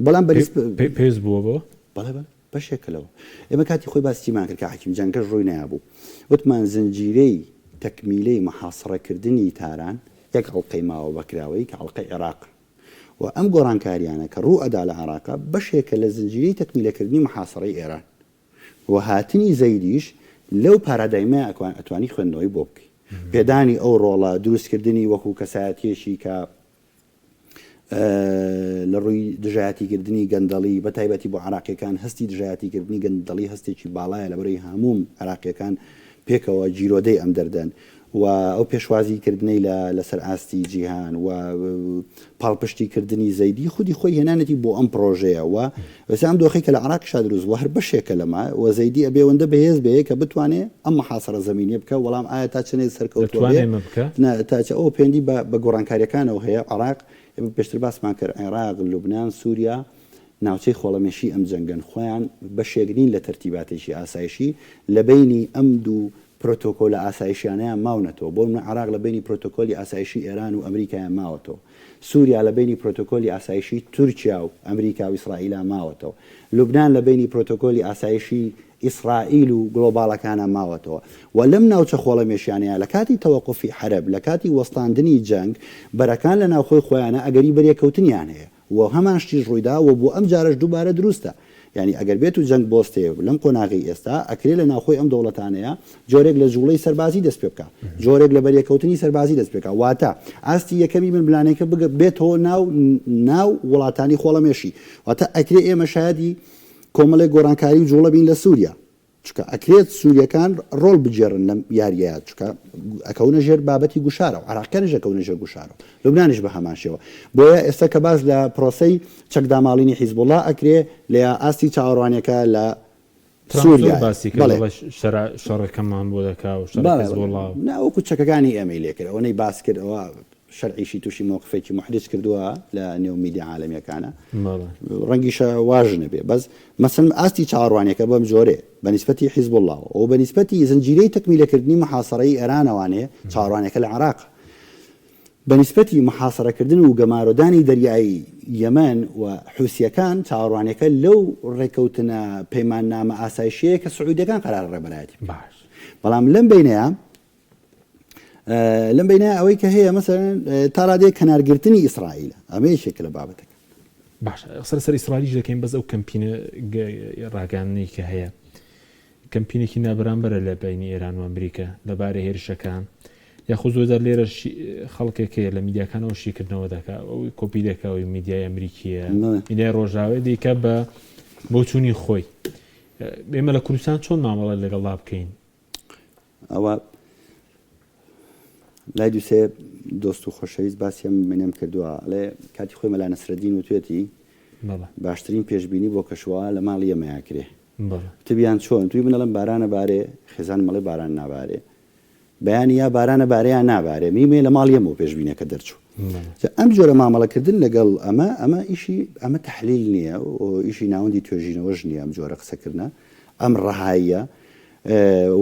بەڵام بەریس پێویست بووە بۆ بەڵێ بەڵێ بەشێکە لەوە. ئێمە کاتی خۆی باسی چیمان کرد کاک حەکیم جەنگەش ڕووی نەیابوو. وتمان زنجیرەی تەکمیلەی محاسڕەکردنی تاران یەک ئەڵقەی ماوە بە کراوەیی کە ئەڵقەی عێراقە. و ئەم گۆڕانکاریانە کە ڕوو ئەدا لە عێراقا بەشێکە لە زنجیرەی تەکمیلەکردنی محاسڕەی ئێران. و هاتنی زەیدیش لەو پارادایمەیا ئەتوانی خوێندنەوەی بۆ بکەی. پێدانی ئەو ڕۆڵە، دروستکردنی وەکوو کەسایەتییەکی کە لە ڕووی دژایەتیکردنی گەندەڵی، بە تایبەتی بۆ عێراقییەکان هەستی دژایەتیکردنی گەندەڵی هەستێکی باڵایە لەبەرئەوەی هەمووم عێراقییەکان پێکەوە گیرۆدەی ئەم دەردەن و ئەو پێشوازیکردنەی لە لەسەر ئاستی جیهان و پاڵپشتیکردنی زەیدی خودی خۆی هێنانێتی بۆ ئەم پڕۆژەیە و ئێستا ئەم دۆخەی کە لە عێراقیشا دروست بووە هەر بەشێکە لەمە و زەیدی ئەبێ ئەوەندە بەهێز بێ کە بتوانێ ئەم محاسەرە زەمینیە بکا وەڵام ئایا تا چەنێ سەرکەوتووە بێ دەتوانێ ئەمە بکا؟ نا تا چ ئەوە پەیوەندی بە بە گۆڕانکاریەکانەوە هەیە عێراق ئێمە پێشتر باسمان کرد عێراق لوبنان سوریا ناوچەی خۆڵەمێشی ئەم جەنگەن خۆیان بەشێک نین لە تەرتیباتێکی ئاسایشی لە بەینی ئەم دوو پرۆتۆکۆلە ئاسایشیانەیان ماونەتەوە بۆ نمونە عێراق لە بەینی پرۆتۆکۆلی ئاسایشی ئێران و ئەمریکایا ماوەتەوە سوریا لە بەینی پرۆتۆکۆلی ئاسایشی تورکیا و ئەمریکا و ئیسرائیلا ماوەتەوە. لوبنان لە بەینی پرۆتۆکۆلی ئاسایشی ئیسرائیل و گڵۆباڵەکانا ماوەتەوە. و لەم ناوچە خۆڵەمێشیانەیا لە کاتی تەوەقوفی حەرب، لە کاتی وەستاندنی جەنگ، بەرەکان لە ناوخۆی خۆیانا ئەگەری بەرێکەوتنیان هەیە. و هەمان شتیش ڕوویدا و بۆ ئەم جارەش دووبارە دروستە. یانی ئەگەر بێت و جەنگ بۆستێ لەم قۆناغەی ئێستا، ئەکرێ لە ناوخۆی ئەم دەوڵەتانەیا جۆرێک لە جوڵەی سەربازی دەست پێ بکا، جۆرێک لە بەریەکەوتنی سەربازی دەست پێ بکا. واتە ئاستی یەکەمی ململانێکە بگە بێتەوە ناو ناو وڵاتانی خۆڵەمێشی. واتە ئەکرێ ئێمە شایەدی کۆمەڵێک گۆڕانکاری و جوڵە بین لە سوریا. چونکە ئەکرێت سوریەکان ڕۆڵ بگێڕن لەم یاریەیا چونکە ئەکەونە ژێر بابەتی گوشارەوە عێراقیانیش ئەکەونە ژێر گوشارەوە لوبنانیش بە هەمان شێوە بۆیە ئێستا کە باس لە پرۆسەی چەکداماڵینی حیزبوڵا ئەکرێ لە ئاستی چاوەڕوانیەکە لە ترامپ زۆر سوریایە باسی کرد بەڵێ دەڵێ شەرع شەڕەکەمان بۆ دەکا و شەڕی بەڵێ بەڵێ حیزبوڵا و نا وەکو چەکەکانی ئێمەی لێ کرد ئەوەنەی باس کرد ئەوە شەرعیشی توشی مەوقفێکی موحریج کردووە لە نێو میدیا عالەمیەکانە ڕەنگیشە واش نەبێ بەس مەسەن ئاستی چاوەڕوانیەکە بەم جۆرێ بە نیسبەتی حیزبوڵڵاوە و بە نیسبەتی زنجیرەی تەکمیلەکردنی محاسەرەی ئێرانەوانێ چاوەڕوانیەکە لە عێراق بە نیسبەتی محاسەرەکردن و گەمارۆدانی دەریایی یەمەن و حوسیەکان چاوەڕوانیەکە لەو ڕێکەوتنە پەیماننامە ئاسایشیەیە کە سعودیەکان قەرارە ڕێبەرایەتی بکەن بەڵام لەم بەینەیا لەم بینە ئەوەی کە هەیە مەسەلەن تا ڕادەیەک کەنارگرتنی ئیسرائیلە ئەمە یەکێکە لە بابەتەکان. باشە قسە لەسەر ئیسرائیلیش دەکەین بەس ئەو کەمپینە ڕاگەیاندنەی کە هەیە کەمپینێکی نابەرامبەرە لە بینی ئێران و ئەمریکا لەبارەی هێرشەکان یاخود زۆرجار لێرە خەڵکێک هەیە لە میدیاکانەوە شیکردنەوە دەکا ئەوی کۆپی دەکا ئەوی میدیای ئەمریکیە میدیای ڕۆژاوێ دیکە بە بۆچوونی خۆی ئێمە لە کوردستان چۆن مامەڵە لەگەڵدا بکەین ئەوە لای دوسێ دۆست و خۆشەویست باسی ئەم منەم کردووە ئەڵێ کاتی خۆی مەلا نەسرەدین وتوێتی باشترین پێشبینی بۆ کەشوهەوا لە ماڵی ئێمەیا کرێ وتبیان چۆن توی من ئەڵێم بارانە بارێ خێزانم ئەڵێ باران نابارێ بەیانی یا بارانە بارێ یا نابارێ میمێ لە ماڵی ئێمەوە پێشبینەکە دەرچوو. جا ئەم جۆرە مامەڵەکردن لەگەڵ ئەمە ئەمە ئیشی ئەمە تەحلیل نییە و ئیشی ناوەندی توێژینەوەش نییە ئەم جۆرە قسەکردنە ئەم ڕەهاییە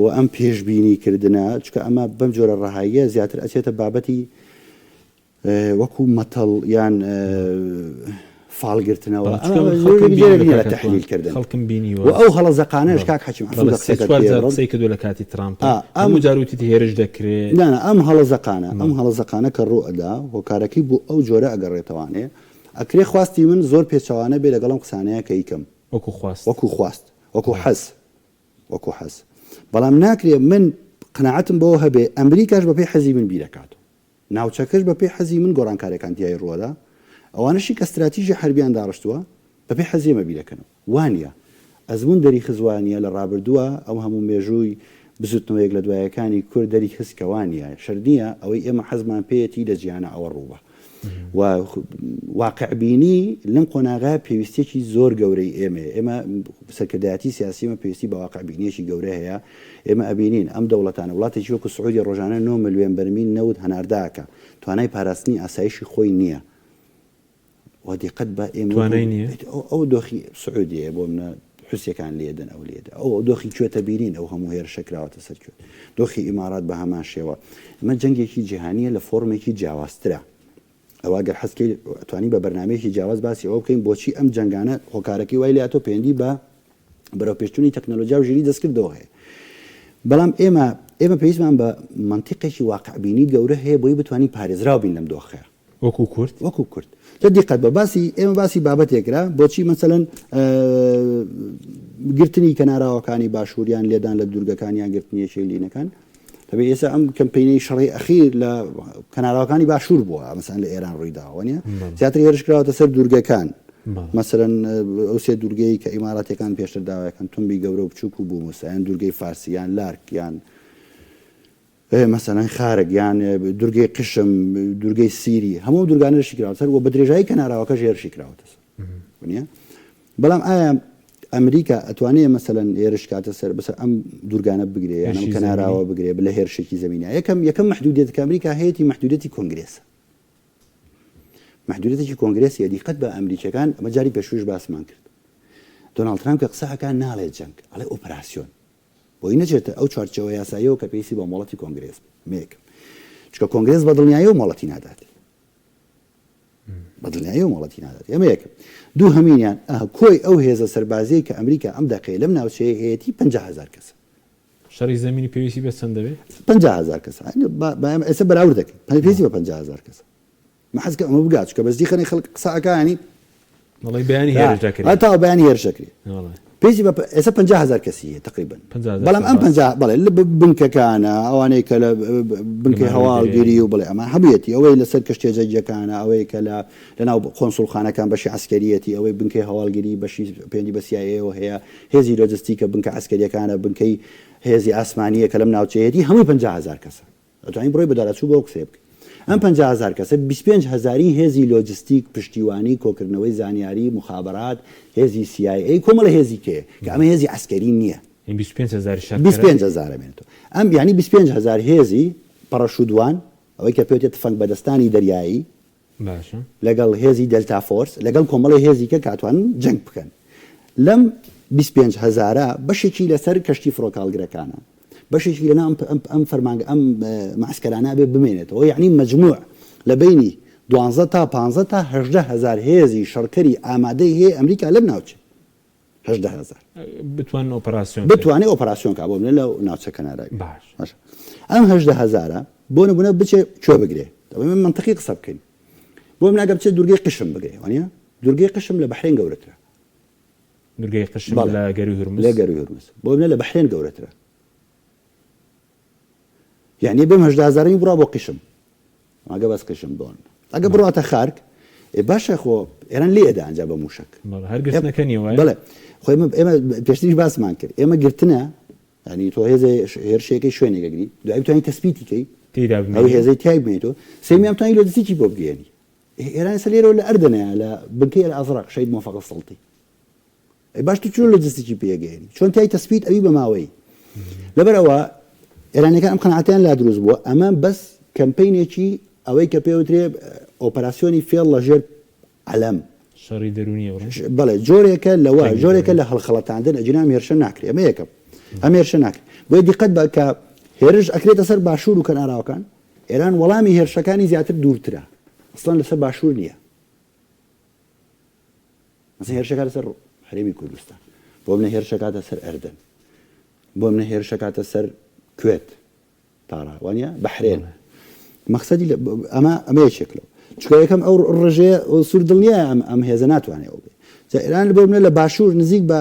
و ئەم پێشبینی کردنە چونکە ئەمە بەم جۆرە ڕەهاییە زیاتر ئەچێتە بابەتی وەکو مەتەڵ یان فاڵگرتنەوە خەڵکم بینیوە و ئەو هەڵە زەقانەش کاک حەکیم عەفوو لە قسەکەت پێ بڕم. قسەی کردووە لە کاتی ترامپ هەموو جار وتیتی هێرش دەکرێ. نا نا ئەم هەڵە زەقانە ئەم هەڵە زەقانە کە ڕوو ئەدا هۆکارەکەی بۆ ئەو جۆرە ئەگەڕێتەوانێ ئەکرێ خواستی من زۆر پێچەوانە بێ لەگەڵ ئەم قسانەیا کە ئیکەم وەکو خواست وەکو خواست وەکو حەز وەکو حەز بەڵام ناکرێ من قەناعەتم بەوە هەبێ ئەمریکاش بەپێی حەزی من بیرەکاتەوە. ناوچەکەش بە پێی حەزی من گۆڕانکاریەکان تیای ڕووەدا، ئەوانەشی کە ستراتیژی حەربیان داڕشتووە بە پێی حەزی ئێمە بیرەکەنەوە. وانیە. ئەزموون دەریخست وانیە، لە ڕابردووە ئەو هەموو مێژووی بزوتنەوە یەک لە دوایەکانی کورد دەریخست کە وانیە. شەرت نیە ئەوەی ئێمە حەزمان پێیەتی لە جیهانا ئەوە ڕووبا. و واقعبینی لەم قۆناغە پێویستیەکی زۆر گەورەی ئێمەیە. ئێمە سەرکردایەتی سیاسی ئێمە پێویستی بە واقعبینیەکی گەورە هەیە. ئێمە ئەبینین ئەم دەوڵەتانە، وڵاتێکی وەکو سعودیە ڕۆژانە نۆ ملوێن بەرمیل نەوت هەناردە ئەکا، توانای پاراستنی ئاسایشی خۆی نییە. و دیقەت بە ئێمە توانای نییە؟ ئەو دۆخی سعودیەیە بۆ منە حوسیەکان لێدەن ئەو لێدە ئەو دۆخی کوێتە بینین ئەو هەموو هێرشە کراوەتە سەر کوێت دۆخی ئیمارات بە هەمان شێوە ئەمە جەنگێکی جیهانیە لە فۆرمێکی جیاوازترە ئەوە گەر حەزکەی توانی بە بەرنمەیەکی جیاواز باسی ئەوە بکەین بۆچی ئەم جەنگانە هۆکارەکەی وای لاتۆ پەیوەندی بە بەرەوپێشچوونی تەکنەلۆجیا و ژیری دەستکردەوە هەیە. بەڵام ئێمە ئێمە پێویستمان بە مەنتیقێکی واقعبینی گەورە هەیە بۆی بتوانین پارێزراو بین لەم دۆخەیە. وەکو کورد؟ وەکو کورد. تە دیقەت بە باسی ئێمە باسی بابەتێک کرا بۆچی مەسەلەن گرتنی کەناراوەکانی باشوور یان لێدان لە دوورگەکان یان گرتنی یەکێک لینەکان تەبی ئێستا ئەم کەمپینەی شەڕی ئەخیر لە کەناراوەکانی باشوور بووە مەسەلەن لە ئێران ڕووی داوە نیە زیاتر هێرش کراوەتە سەر دوورگەکان مەسەلەن ئەو سێ دوورگەی کە ئیماراتیەکان پێشتر داوایەکەن تونبی گەورە و بچووک و بووموسا یان دوورگەی فارسی یان لارک یان مەسەلەن خارگ یان دوورگەی قشم دوورگەی سیری هەموو دوورگانە هێرشی کراوەتە سەر و بە درێژایی کەناراوەکەش هێرشی کراوەتە سەر نیە بەڵام ئایا ئەمریکا ئەتوانێ مەسەلەن هێرش کاتە سەر بەسەر ئەم دوورگانە بگرێ یان ئەم کەناراوە بگرێ لە هێرشێکی زەمینە یەکەم یەکەم مەحدودیەت کە ئەمریکا هەیەتی مەحدودیەتی کۆنگرێسە مەحدودیەتێکی کۆنگرێسیە دیقەت بە ئەمریکیەکان ئەمە جاری پێشووش باسمان کرد دۆناڵد ترامپ کە قسە ئەکا ناڵێ جەنگ ئەڵێ ئۆپراسیۆن بۆی نەچێتە ئەو چوارچێوە یاساییەوە کە پێویستی بە مۆڵەتی کۆنگرێس بێ ئەمە یەکەم چونکە کۆنگرێس بە دڵنیاییەوە مۆڵەتی نادات بە دڵنیاییەوە مۆڵەتی نادات ئەمە یەکەم دووهەمینیان کۆی ئەو هێزە سەربازیەی کە ئەمریکا ئەم دەقەیە لەم ناوچەیە هەیەتی 50 هەزار کەسە. شەڕی زەمینی پێویستی بە چەند دەبێت؟ 50 هەزار کەسە. ئێستا بەراورد دەکەین پێویستی بە 50 هەزار کەسە. من حەز کە ئەمە بگات چونکە بەس دیخەنەی خەڵک قسە ئەکا ینی بەڵێ بەیانی هێرش دەکرێت تا بەیانی هێرش دەکرێت پێویستی بە ئێستا 50 هەزار کەسی هەیە تقریبا بەڵام ئەم 50 بەڵێ لە بنکەکانە ئەوانەی کە لە بنکەی هەواڵگیری و بڵێ ئەمە هەبوویەتی ئەوەی لەسەر کەشتیە جەنگیەکانە ئەوەی کە لە لەناو قۆنسوڵخانەکان بەشی عەسکەریەتی ئەوەی بنکەی هەواڵگیری بەشی پەیوەندی بە سیایەوە هەیە هێزی لۆجستی کە بنکە عەسکەریەکانە بنکەی هێزی ئاسمانیە کە لەم ناوچەیەتی هەمووی 50 هەزار کەسە ئەتوانی بڕۆی بەدواداچوو بۆ ئەو قسەیە بکەی. ئەم 50 هەزار کەسە 25 هەزاری هێزی لۆجستیک، پشتیوانی، کۆکردنەوەی زانیاری، موخابەرات، هێزی سی ئای ئەی، کۆمەڵە هێزی کەیە کە ئەمە هێزی عەسکەری نییە. یانی 25 هەزاری شەڕکەرە؟ 25 هەزار ئەمێنێتەوە. ئەم یانی 25 هەزار هێزی پەڕەشووتوان، ئەوەی کە پێوتێ تفەنگ بەدەستانی دەریایی، باشە. لەگەڵ هێزی دەلتا فۆرس، لەگەڵ کۆمەڵێ هێزی کە کە ئەتوانن جەنگ بکەن. لەم 25 هەزارە بەشێکی لەسەر کەشتی فڕۆکەهەڵگرەکانە، بەشێکی لەناو ئەم ئەم ئەم فەرمانگە ئەم مەعسکەرانە ئەبێ بمێنێتەوە، یەعنی مەجموع لە بەینی دوانزە تا پانزە تا 18 هەزار هێزی شەڕکەری ئامادەی هەیە ئەمریکا لەم ناوچەیە. 18 هەزار. بتوانن ئۆپەراسیۆن بکەن. بتوانێ ئۆپەراسیۆن کا بۆ منە لە ناوچە کەناراوی. باش. باشە. ئەم 18 هەزارە بۆ نمونە بچێ کوێ بگرێ؟ دەبێ ئێمە مەنتقی قسە بکەین. بۆ منە ئەگەر بچێ دوورگەی قشم بگرێ وانیە؟ دوورگەی قشم لە بەحرێن گەورەترە. دوورگەی قشم لە گەرووی هورمز؟ لە گەرووی هورمز. بۆ منە لە بەحرێن گەورەترە. یعنی بەم 18 هەزارەی بڕا بۆ قشم. ئەگە بەس قشم بۆن. ئەگە بڕاتە خارک ئێ باشە خۆ ئێران لێ ئەدا ئەنجا بە موشەک. بەڵێ هەر گرتنەکە نییە وایە؟ بەڵێ خۆ ئێمە ئێمە پێشتریش باسمان کرد ئێمە گرتنە یعنی تۆ هێزێ هێرشێکەی شوێنێک ئەگری دوایی بتوانی تەسبیتی کەی تێیدا ئەو بمێنی. هێزەی تیای بمێنیتەوە سێیەمیان بتوانی لۆجستیکی بۆ بگەیەنی ئێران ئێستا لێرەوە لە ئەردەنەیە لە بنکەی ئەلئەزرەق شەهید مۆفەق السەڵتی ئەی باش تۆ چۆن لۆجستیکی پێگەیەنی چۆن تای تەسبیت ئەوی بە ماوەی لەبەر ئەوە ئێرانەکان ئەم قەناعەتیان لا دروست بووە ئەمە بەس کەمپینێکی. ئەوەی کە پێوترێ ئۆپەراسیۆنی فێڵ لە ژێر عەلەم. شەڕی دەروونیە بڵێین؟ بەڵێ جۆرێکە لەوە، جۆرێکە لە هەڵخەڵەتاندن، ئەگینا ئەم هێرشە ناکرێ، ئەمە یەکەم، ئەم هێرشە ناکرێ. بۆیە دیقەت بە کە هێرش ئەکرێتە سەر باشوور و کەناراوەکان، ئێران وەڵامی هێرشەکانی زیاتر دوورترە، ئەسڵەن لەسەر باشوور نییە. مەسەن هێرش ئەکاتە سەر هەرێمی کوردستان، بۆ منە هێرش ئەکاتە سەر ئەردەن، بۆ منە هێرش ئەکاتە سەر کوێت، تارا وانە بەحرێن مەخسەدی ئەمە ئەمە یەکێک لەو چونکە یەکەم ئەو ڕژێ سوور دڵنیایە ئەم ئەم هێزە ناتوانێت ئەو بێ جا ئێران بۆ منە لە باشوور نزیک بە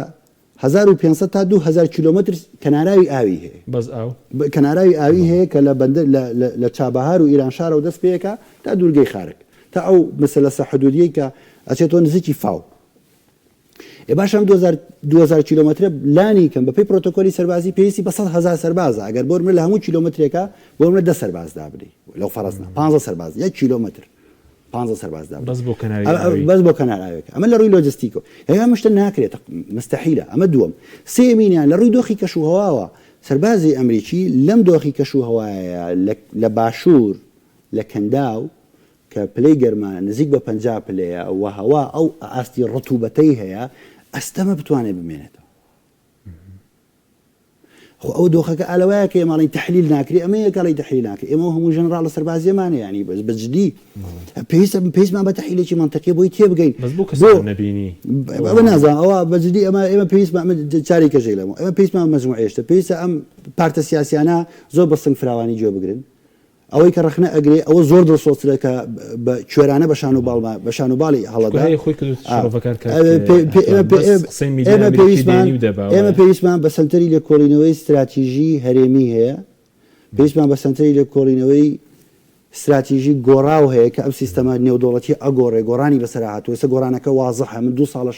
1500 تا 2000 کیلۆمەتر کەناراوی ئاوی هەیە بەس ئاو کەناراوی ئاوی هەیە کە لە بەندەر لە چابەهار و ئیرانشارەوە دەست پێکا تا دوورگەی خارک تا ئەو مسەلەسە حدودیەی کە ئەچێتەوە نزیکی فاو ئێ باشە ئەم 2000 کیلۆمەترە لانی کەم بەپێی پرۆتۆکۆلی سەربازی پێویستی بە 100 هەزار سەربازە ئەگەر بۆ نمونە لە هەموو کیلۆمەترێکا بۆ نمونە دە سەرباز دابنێی لەو فەرەزنا 15 سەرباز یەک کیلۆمەتر 15 سەرباز دابنێی بەس بۆ کەناری ئاوی بەس بۆ کەنار ئاوێکە ئەمە لە ڕووی لۆجستیکەوە هەیە ئەم شتە ناکرێت مستحیلە ئەمە دووەم سێمینیان لە ڕووی دۆخی کەش و هەواوە سەربازی ئەمریکی لەم دۆخی کەش و هەوایە لە باشوور لە کەنداو کە پلەی گەرما نزیک بە 50 پلەیە و هەوا ئەو ئاستی ڕتوبەتەی هەیە، ئەستەمە بتوانێت بمێنێتەوە. خۆ ئەو دۆخەکە ئالەوایە کە ئێمە ئەڵێین تەحلیل ناکرێ، ئەمەیە کە ئەڵێی تەحلیل ناکرێ. ئێمە هەموو ژەنراڵە سەربازییەمانە یانی بەس بە جدی پێویستە پێویستمان بە تەحلیلێکی مەنتقیە بۆی تێبگەین. بەس بۆ کەسمان نەبینی؟ ئەوە نازانم ئەوە بە جدی ئەمە ئێمە پێویستمان ئەمە چارەی کەشێک لەمە ئێمە پێویستمان بە مەجموعەیە شتە پێویستە ئەم پارتە سیاسیانە زۆر بە سنگ فراوانی گوێ بگرن. ئەوەی کە ڕەخنە ئەگرێ ئەوە زۆر دڵسۆزترە کە بە کوێرانە بە شان و باڵ بە شان و باڵی هەڵەدا. هەیە خۆی کردووە شرۆڤەکار کاک ئەتوان بەس قسەی میدیای ئێمە ئەمریکی پێویستمان دێنی و دەبا ئێمە وایە؟ پێویستمان بە سەنتەری لێکۆڵینەوەی ستراتیژی هەرێمی هەیە، پێویستمان بە سەنتەری لێکۆڵینەوەی ستراتیژی گۆڕاو هەیە کە ئەم سیستەمە نێودەوڵەتیە ئەگۆڕێ، گۆڕانی بەسەرا هاتووە، ئێستا گۆڕانەکە وازحە، من دوو ساڵە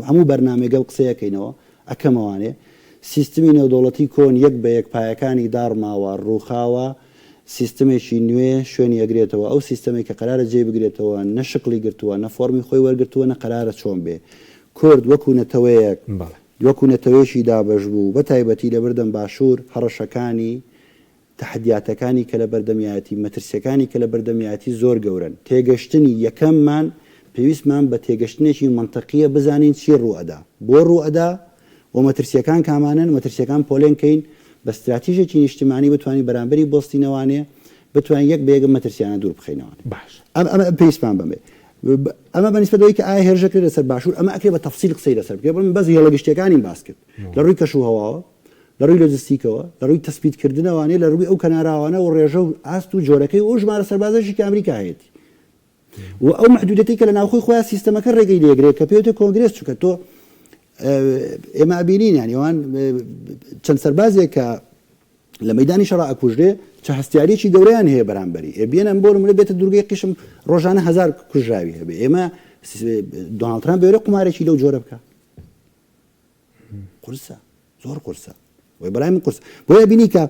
هەموو بەرنامەیەک ئەو قسەیە ئەکەینەوە، ئەکەمەوانێ، سیستمی نێودەوڵەتی کۆن یەک بە یەک پایەکانی داڕماوە، ڕووخاوە، سیستمێکی نوێ شوێنی ئەگرێتەوە، ئەو سیستەمەی کە قەرارە جێی بگرێتەوە نە شکڵی گرتووە، نە فۆڕمی خۆی وەرگرتووە، نە قەرارە چۆن بێ. کورد وەکوو نەتەوەیەک، وەکوو نەتەوەیەکی دابەشبوو، بە تایبەتی لە بەردەم باشوور، هەڕەشەکانی، تەحەدیاتەکانی کە لە بەردەمیایەتی، مەترسیەکانی کە لە بەردەمیایەتی زۆر گەورەن. تێگەشتنی یەکەممان پێویستمان بە تێگەشتنێکی مەنتقییە بزانین چی ڕووئەدا، بۆ ڕووئەدا و مەترسیەکان کامانەن، مەترسیەکان پۆلێن کەین، بە ستراتیژێکی نیشتمانی بتوانین بەرامبەری بوەستینەوانێ، بتوانین یەک بە یەک ئەم مەترسیانە دوور بخەینەوانێ. باشە. ئەم ئەمە پێویستمان بەمەیە. ئەمە بە نیسبەت ئەوەی کە ئایا هێرش ئەکرێتە سەر باشوور، ئەمە ئەکرێ بە تەفسیل قسەی لەسەر بکرێ، بەڵام من بەس هێڵە گشتیەکانیم باس کرد. لە ڕووی کەش و هەواوە، لە ڕووی لۆجستیکەوە، لە ڕووی تەسبیتکردنەوانەیە، لە ڕووی ئەو کەناراوانە و ڕێژە و ئاست و جۆرەکەی و ئەو ژمارە سەربازەشی کە ئەمریکا هەیەتی و ئەو مەحدودیەتەی کە لە ناوخۆی خۆیان سیستەمەکە ڕێگەی لێگرێت کە پێوتە کۆنگرێس چونکە تۆ ئێمە ئەبینین یانی ئەوان چەند سەربازێک کە لە مەدانی شەڕا ئەکوژرێ چە هەستیاریەکی گەورەیان هەیە بەرامبەری ئێ بێنە بۆ نمونە بێتە دوورگەی قیشم ڕۆژانە هەزار کوژراوی هەبێ ئێمە دۆناڵد ترامپ بێرە قومارێکی لەو جۆرە بکە قورسە زۆر قورسە وی بەلای من قورس بۆیە بینی کە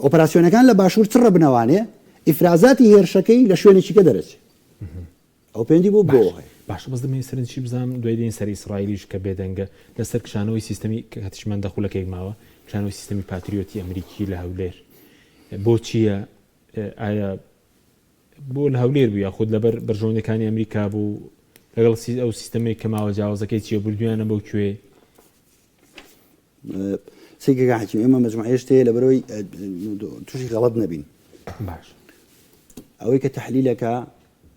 ئۆپەراسیۆنەکان لە باشوور چڕە بنەوانێ ئیفرازاتی هێرشەکەی لە شوێنێکی کە دەرەچێ ئەو پێندی بۆ بۆ هەیە باشە بەس دەمەوێت سەرنجی بزانم دوای دێن سەر ئیسرائیلیش کە بێدەنگە لەسەر کشانەوەی سیستەمی کاتیشمان دە خولەکێک ماوە کشانەوەی سیستەمی پاتریۆتی ئەمریکی لە هەولێر بۆچییە ئایا بۆ لە هەولێر بوو یاخود لەبەر بەرژەوەندەکانی ئەمریکا بوو لەگەڵ ئەو سیستەمەی کە ماوە جیاوازەکەی چییە بردویانە بۆ کوێ؟ سەیرکە کاک حەکیم ئێمە مەجموعەیە شتەیە لەبەرەوەی تووشی غەڵەت نەبین باش ئەوەی کە تەحلیلەکە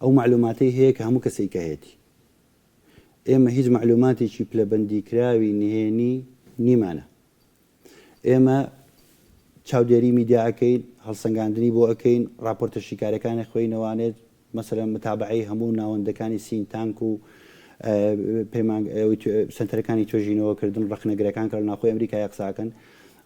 ئەو معلوماتەی هەیە کە هەموو کەسێک کە هەیەتی ئێمە هیچ معلوماتێکی پلەبەندی کراوی نهێنی نیمانە ئێمە چاودێری میدیا ئەکەین، هەڵسەنگاندنی بۆ ئەکەین، ڕاپۆرتە شیکاریەکان ئەخوێینەوانێت، مەسەلەن متابەعەی هەموو ناوەندەکانی think tank و پەیمان سەنتەرەکانی توێژینەوە کردن، ڕەخنەگرەکان کە لە ناوخۆی ئەمریکایە قسە ئەکەن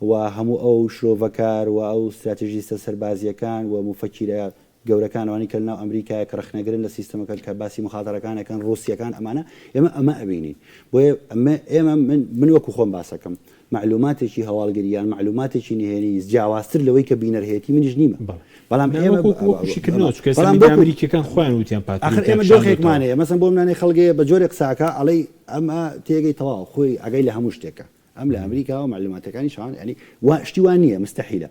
و هەموو ئەو شرۆڤەکار و ئەو ستراتیژیستە سەربازییەکان و موفەکیرە گەورەکان ئەوانەی کە لەناو ئەمریکایە کە ڕەخنەگرن لە سیستەمەکە کە باسی موخاتەرەکان ئەکەن ڕووسیەکان ئەمانە ئێمە ئەمە ئەبینین بۆیە ئەمە ئێمە من من وەکو خۆم باسەکەم مەعلوماتێکی هەواڵگری یان مەعلوماتێکی نهێنی جیاوازتر لەوەی کە بینەر هەیەتی منیش نیمە بەڵێ بەڵام نا ئێمە وەکو وەکو شیکردنەوە چونکە ئێستا بەڵام میدیا وەکو ئەمریکیەکان خۆیان وتیان ئاخر پاتریۆتیان ئێمە دۆخێکمان کشاندۆتەوە. هەیە مەسەن بۆ منانەی خەڵگەیە بە جۆرێک قسە ئەکا ئەڵێی ئەمە تێگەی تەواو خۆی ئاگای لە هەموو شتێکە ئەم لە ئەمریکاوە مەعلوماتەکانی شان یانی وا شتی وا نییە مستەحیلە.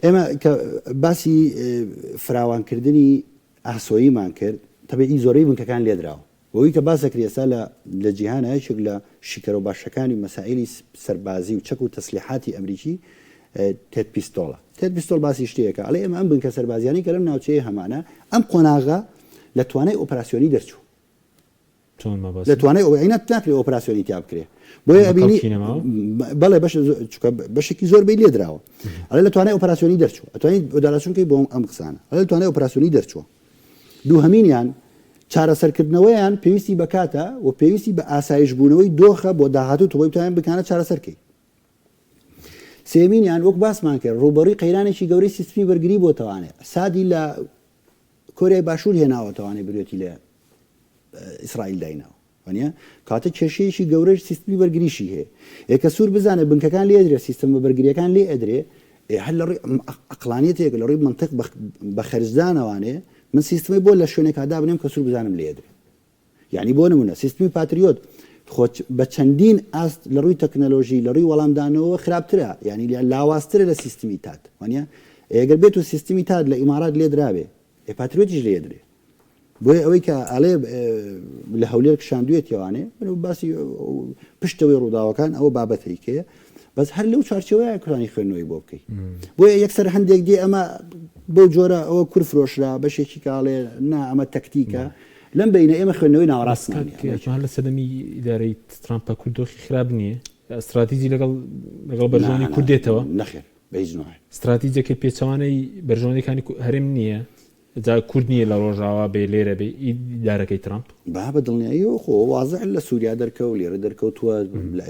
ئێمە کە باسی فراوانکردنی ئاسۆییمان کرد، تەبیعی زۆربەی بنکەکان لێدراوە. بەوەی کە باس دەکرێت ئێستا لە لە جیهانا یەکێک لە شیکەرەوە باشەکانی مەسائیلی سەربازی و چەک و تەسلیحاتی ئەمریکی تێد پیستۆڵە. تێد پیستۆڵ باسی شتێکە ئەڵێ ئێمە ئەم بنکە سەربازیانەی کە لەم ناوچەیە هەمانە ئەم قۆناغە لە توانای ئۆپراسیۆنی دەرچوو. چۆن مەبەست؟ لە توانای ئەوەی نات ناکرێ ئۆپراسیۆنی تیا بکرێ بۆیە ئەبینی بەڵێ بەش چونکە بەشێکی زۆر بەی لێدراوە ئەڵێ لە توانای ئۆپراسیۆنی دەرچوو ئەتوانی ئۆداراسیۆن کەی بۆ ئەم قسانە ئەڵێ لە توانای ئۆپراسیۆنی دەرچووە دووهەمینیان چارەسەرکردنەوەیان پێویستی بە کاتە و پێویستی بە ئاسایش بوونەوەی دۆخە بۆ داهاتوو تۆ بۆی بتوانین بکانە چارەسەرکەی سێمینیان وەک باسمان کرد ڕووبەڕووی قەیرانێکی گەورەی سیستمی بەرگری بۆتەوانێ سادی لە کۆریای باشوور هێناوەتەوانێ برێتی لە ئیسرائیل دایناوە وانە کاتە کێشەیەکی گەورەش سیستمی بەرگریشی هەیە ئێ کە سوور بزانێت بنکەکان لێ ئەدرێ سیستەمە بەرگریەکان لێ ئەدرێ ئێ هەر لە ڕووی عەقڵانیەتێک لە ڕووی مەنتق بە خەرجدانەوانێ من سیستمی بۆ لە شوێنێکا دابنێم کە سوور بزانم لێ ئەدرێ یعنی بۆ نمونە سیستمی پاتریۆت خۆ بە چەندین ئاست لە ڕووی تەکنەلۆژی لە ڕووی وەڵامدانەوە خراپترە یعنی لاوازترە لە سیستمی تاد وانە ئێگەر بێت و سیستمی تاد لە ئیمارات لێدراوێ ئێ پاتریۆتیش لێدرێ بۆیە ئەوەی کە ئەڵێ لە هەولێر کشاندوێتیەوانێ من باسی پشتەوەی ڕووداوەکان ئەوە بابەتێکەیە بەس هەر لەو چوارچێوەیە کوانی خوێندنەوەی بۆ بکەی بۆیە یەکسەر هەندێک دێ ئەمە بەو جۆرە ئەوە کور فرۆشرا بەشێکی کاڵێ نا ئەمە تەکتیکە لەم بینە ئێمە خوێندنەوەی ناوەڕاستمان هەر لە سەدەمی ئیدارەی ترامپە کورد دۆخی خراپ نییە استراتیجی لەگەڵ لەگەڵ بەرژەوەندی کورد دێتەوە نەخێر بە هیچ نوعێ استراتیجەکەی پێچەوانەی بەرژەوەندیەکانی هەرێم نییە جا کورد نییە لە ڕۆژاوا بێ لێرە بێ ئیدارەکەی ترەمپ؟ با بە دڵنیاییەوە خۆ وازح لە سوریا دەرکەوت لێرە دەرکەوتووە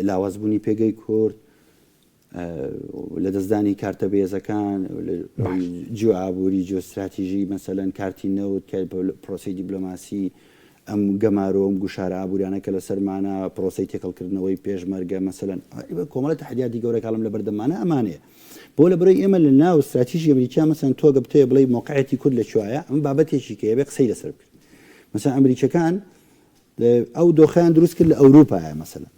لاوازبوونی پێگەی کورد لەدەستدانی کارتە بەهێزەکان جیۆ ئابووری جیۆستراتیژی مەسەلەن کارتی نەوت کە پرۆسەی دیبلۆماسی ئەم گەمارۆ ئەم گوشارە ئابووریانە کە لەسەرمانە پرۆسەی تێکەڵکردنەوەی پێشمەرگە مەسەلەن کۆمەڵە تەحەدیاتی گەورە کاڵم لە بەردەمانە ئەمانەیە بۆ لە برۆی ئێمە لە ناو ستراتیژی ئەمریکا مەسەن تۆ گە بتەوێ بڵێی مۆقعێتی کورد لە کوایە ئەمە بابەتێکی کە ئەبێ قسەی لەسەر بکرێت مەسەن ئەمریکەکان ئەو دۆخیان دروست کرد لە ئەوروپایە مەسەلەن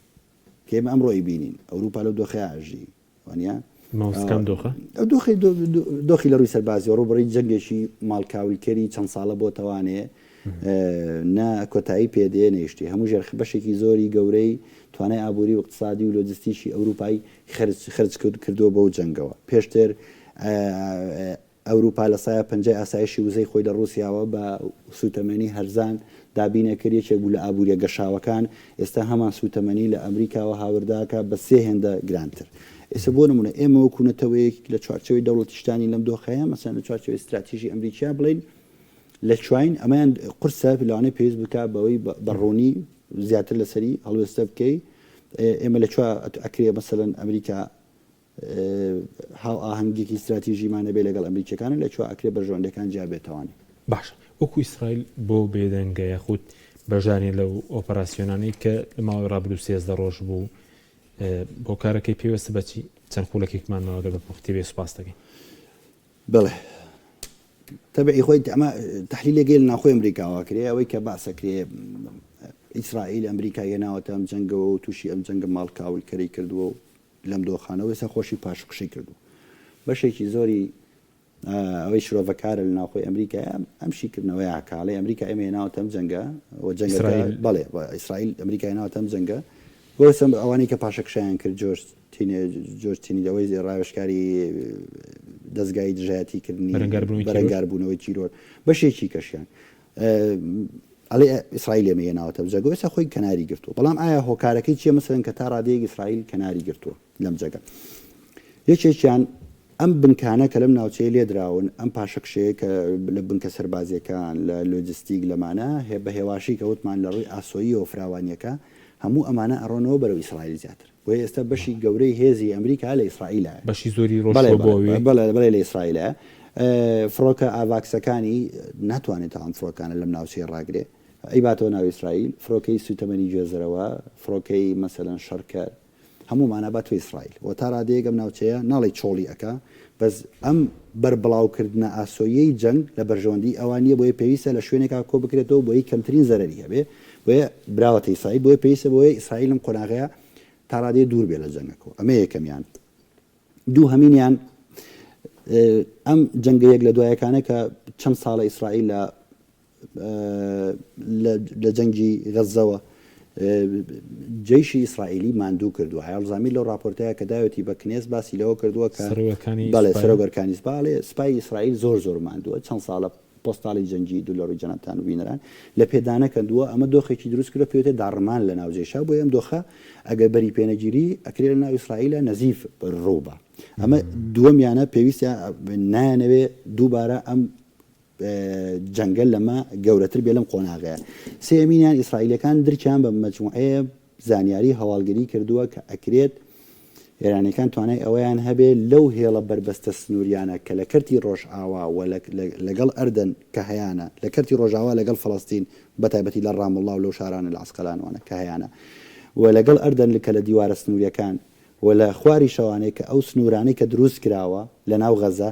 کە ئێمە ئەمڕۆ ئەیبینین ئەوروپا لەو دۆخەیا ئەژی وانە ماوس کام دۆخە؟ ئەو دۆخی دۆخی لە ڕووی سەربازیەوە ڕووبەڕووی جەنگێکی ماڵکاولکەری چەند ساڵە بۆتەوانێ نە کۆتایی پێ دێ نە شتی. هەموو ژێرخ بەشێکی زۆری گەورەی توانای ئابووری و ئیقتسادی و لۆجستیکی ئەوروپای خەرج خەرج کردووە بەو جەنگەوە. پێشتر ئەوروپا لە سایە پەنجای ئاسایشی وزەی خۆی لە ڕووسیاوە بە سووتەمەنی هەرزان دابین ئەکرد، یەکێک بوو لە ئابووریە گەشاوەکان، ئێستا هەمان سووتەمەنی لە ئەمریکاوە هاوردە ئەکا بە سێ هێندە گرانتر. ئێستا بۆ نموونە ئێمە وەکوو نەتەوەیەک لە چوارچێوەی دەوڵەتیشدانین لەم دۆخەیە، مەسەلەن لە چوارچێوەی ستراتیژی ئەمریکیا بڵێین لە کوێین، ئەمەیان قورسە، لەوانەیە پێویست بکا بەوەی بە ڕوونی زیاتر لەسەری هەڵوێستە بکەی. ئێمە لە کوێ ئەکرێ مەسەلەن ئەمریکا هاوئاهەنگیەکی ستراتیژیمان هەبێ لەگەڵ ئەمریکیەکان و لە کوێ ئەکرێ بەرژەوەندیەکان جیا بێتەوانێ. باشە وەکو ئیسرائیل بۆ بێدەنگە یاخود بەشدار نیە لەو ئۆپەراسیۆنانەی کە لە ماوەی ڕابردوو 13 ڕۆژ بوو هۆکارەکەی پێوەستە بە چی؟ چەند خولەکێکمان ماوە گەر بە پوختی بێ سوپاس دەکەین. بەڵێ تەبعی خۆی ئەمە تەحلیلێک لە ناوخۆی ئەمریکاوە کرێ ئەوەی کە باسەکرێ ئیسرائیل ئەمریکا هێناوەتە ئەم جەنگەوە و تووشی ئەم جەنگە ماڵکاولکەری کردووە و لەم دۆخانەوە ئێستا خۆشی پاشەکشەی کردووە بەشێکی زۆری ئەوەی شرۆڤەکارە لە ناوخۆی ئەمریکایە ئەم شیکردنەوەیە کاڵێ ئەمریکا ئێمە هێناوەتە ئەم جەنگە و جەنگەکە بەڵێ ئیسرائیل ئەمریکا هێناوەتە ئەم جەنگە بۆ ئەوانەی کە پاشەکشەیان کرد جۆرج جۆرج تینی ئەوەی ڕاوێژکاری دەزگای دژایەتی کردنی بەرەنگاربوونەوەی تیرۆر بەشێکی کەشیان ئەڵێ ئیسرائیل ئێمە هێناوەتە جەگە ئێستا خۆی کەناری گرتووە بەڵام ئایا هۆکارەکەی چییە مەسەلەن کە تا ڕادەیەک ئیسرائیل کەناری گرتووە لەم جەگە یەکێکیان ئەم بنکانە کە لەم ناوچەیە لێدراون ئەم پاشەکشەیە کە لە بنکە سەربازیەکان لە لۆجستیک لەمانە هێ بە هێواشی کە وتمان لە ڕووی ئاسۆییەوە فراوانیەکە هەموو ئەمانە ئەڕۆنەوە بەرەو ئیسرائیل زیاتر بۆیە ئێستا بەشی گەورەی هێزی ئەمریکا لە ئیسرائیلایە. بەشی زۆری ڕۆشتووە بۆ ئەوێ. بەڵێ بەڵێ لە ئیسرائیلایە. فڕۆکە ئاڤاکسەکانی ناتوانێت تا ئەم فڕۆکانە لەم ناوچەیە ڕاگرێ. ئەیباتەوە ناو ئیسرائیل، فڕۆکەی سووتەمەنی گوێزەرەوە، فڕۆکەی مەسەلەن شەڕکەر، هەموومان ئەباتەوە ئیسرائیل. وە تا ڕادەیەک ئەم ناوچەیە ناڵێی چۆڵی ئەکا، بەس ئەم بەربڵاوکردنە ئاسۆییەی جەنگ لە بەرژەوەندیی ئەوان نییە، بۆیە پێویستە لە شوێنێکا کۆ بکرێتەوە بۆی کەمترین زەرەری هەبێ. بۆیە براوەتە ئیسرائیل، بۆیە پێویستە بۆیە ئیسرائیل لەم قۆناغەیە تا ڕادەیە دوور بێ لە جەنگەکەوە. ئەمە یەکەمیان. دووهەمینیان ئەم جەنگە یەک لە دوایەکانە کە چەند ساڵە ئیسرائیل لە لە جەنگی غەززەوە جەیشی ئیسرائیلی ماندوو کردووە. هایڵ زامیر لەو ڕاپۆرتەیا کە داوێتی بە کنێس باسی لەوە کردووە کە بەڵێ سەرۆک ئەرکانی سپا ئەڵێ سپای ئیسرائیل زۆر زۆر ماندووە، چەند ساڵە پۆستاڵی جەنگی دوور لە ڕووی جەنابتان و بینەران لە پێ دانەکەندووە، ئەمە دۆخێکی دروست کردووە پێی وترێ داڕمان لە ناو جەیشا، بۆیە ئەم دۆخە ئەگەر بەری پێ نەگیری ئەکرێ لە ناو ئیسرائیلا نەزیف ڕووبا. ئەمە دووەمیانە پێویستە نایانەوێ دووبارە ئەم جەنگە لەمە گەورەتر بێ لەم قۆناغەیە. سێیەمینیان ئیسرائیلیەکان درکیان بە مەجموعەیە زانیاری هەواڵگری کردووە کە ئەکرێت ئێرانیەکان توانای ئەوەیان هەبێ لەو هێڵە بەربەستە سنووریانە کە لە کەرتی ڕۆژئاوا و لەگەڵ ئەردەن کە هەیانە لە کەرتی ڕۆژاوا لەگەڵ فەڵەستین بە تایبەتی لە ڕاموڵڵا و لەو شارانە لە عەسقەلان وانە کە هەیانە و لەگەڵ ئەردەن کە لە دیوارە سنووریەکان و لە خواریشەوانێ کە ئەو سنوورانەی کە دروست کراوە لە ناو غەزە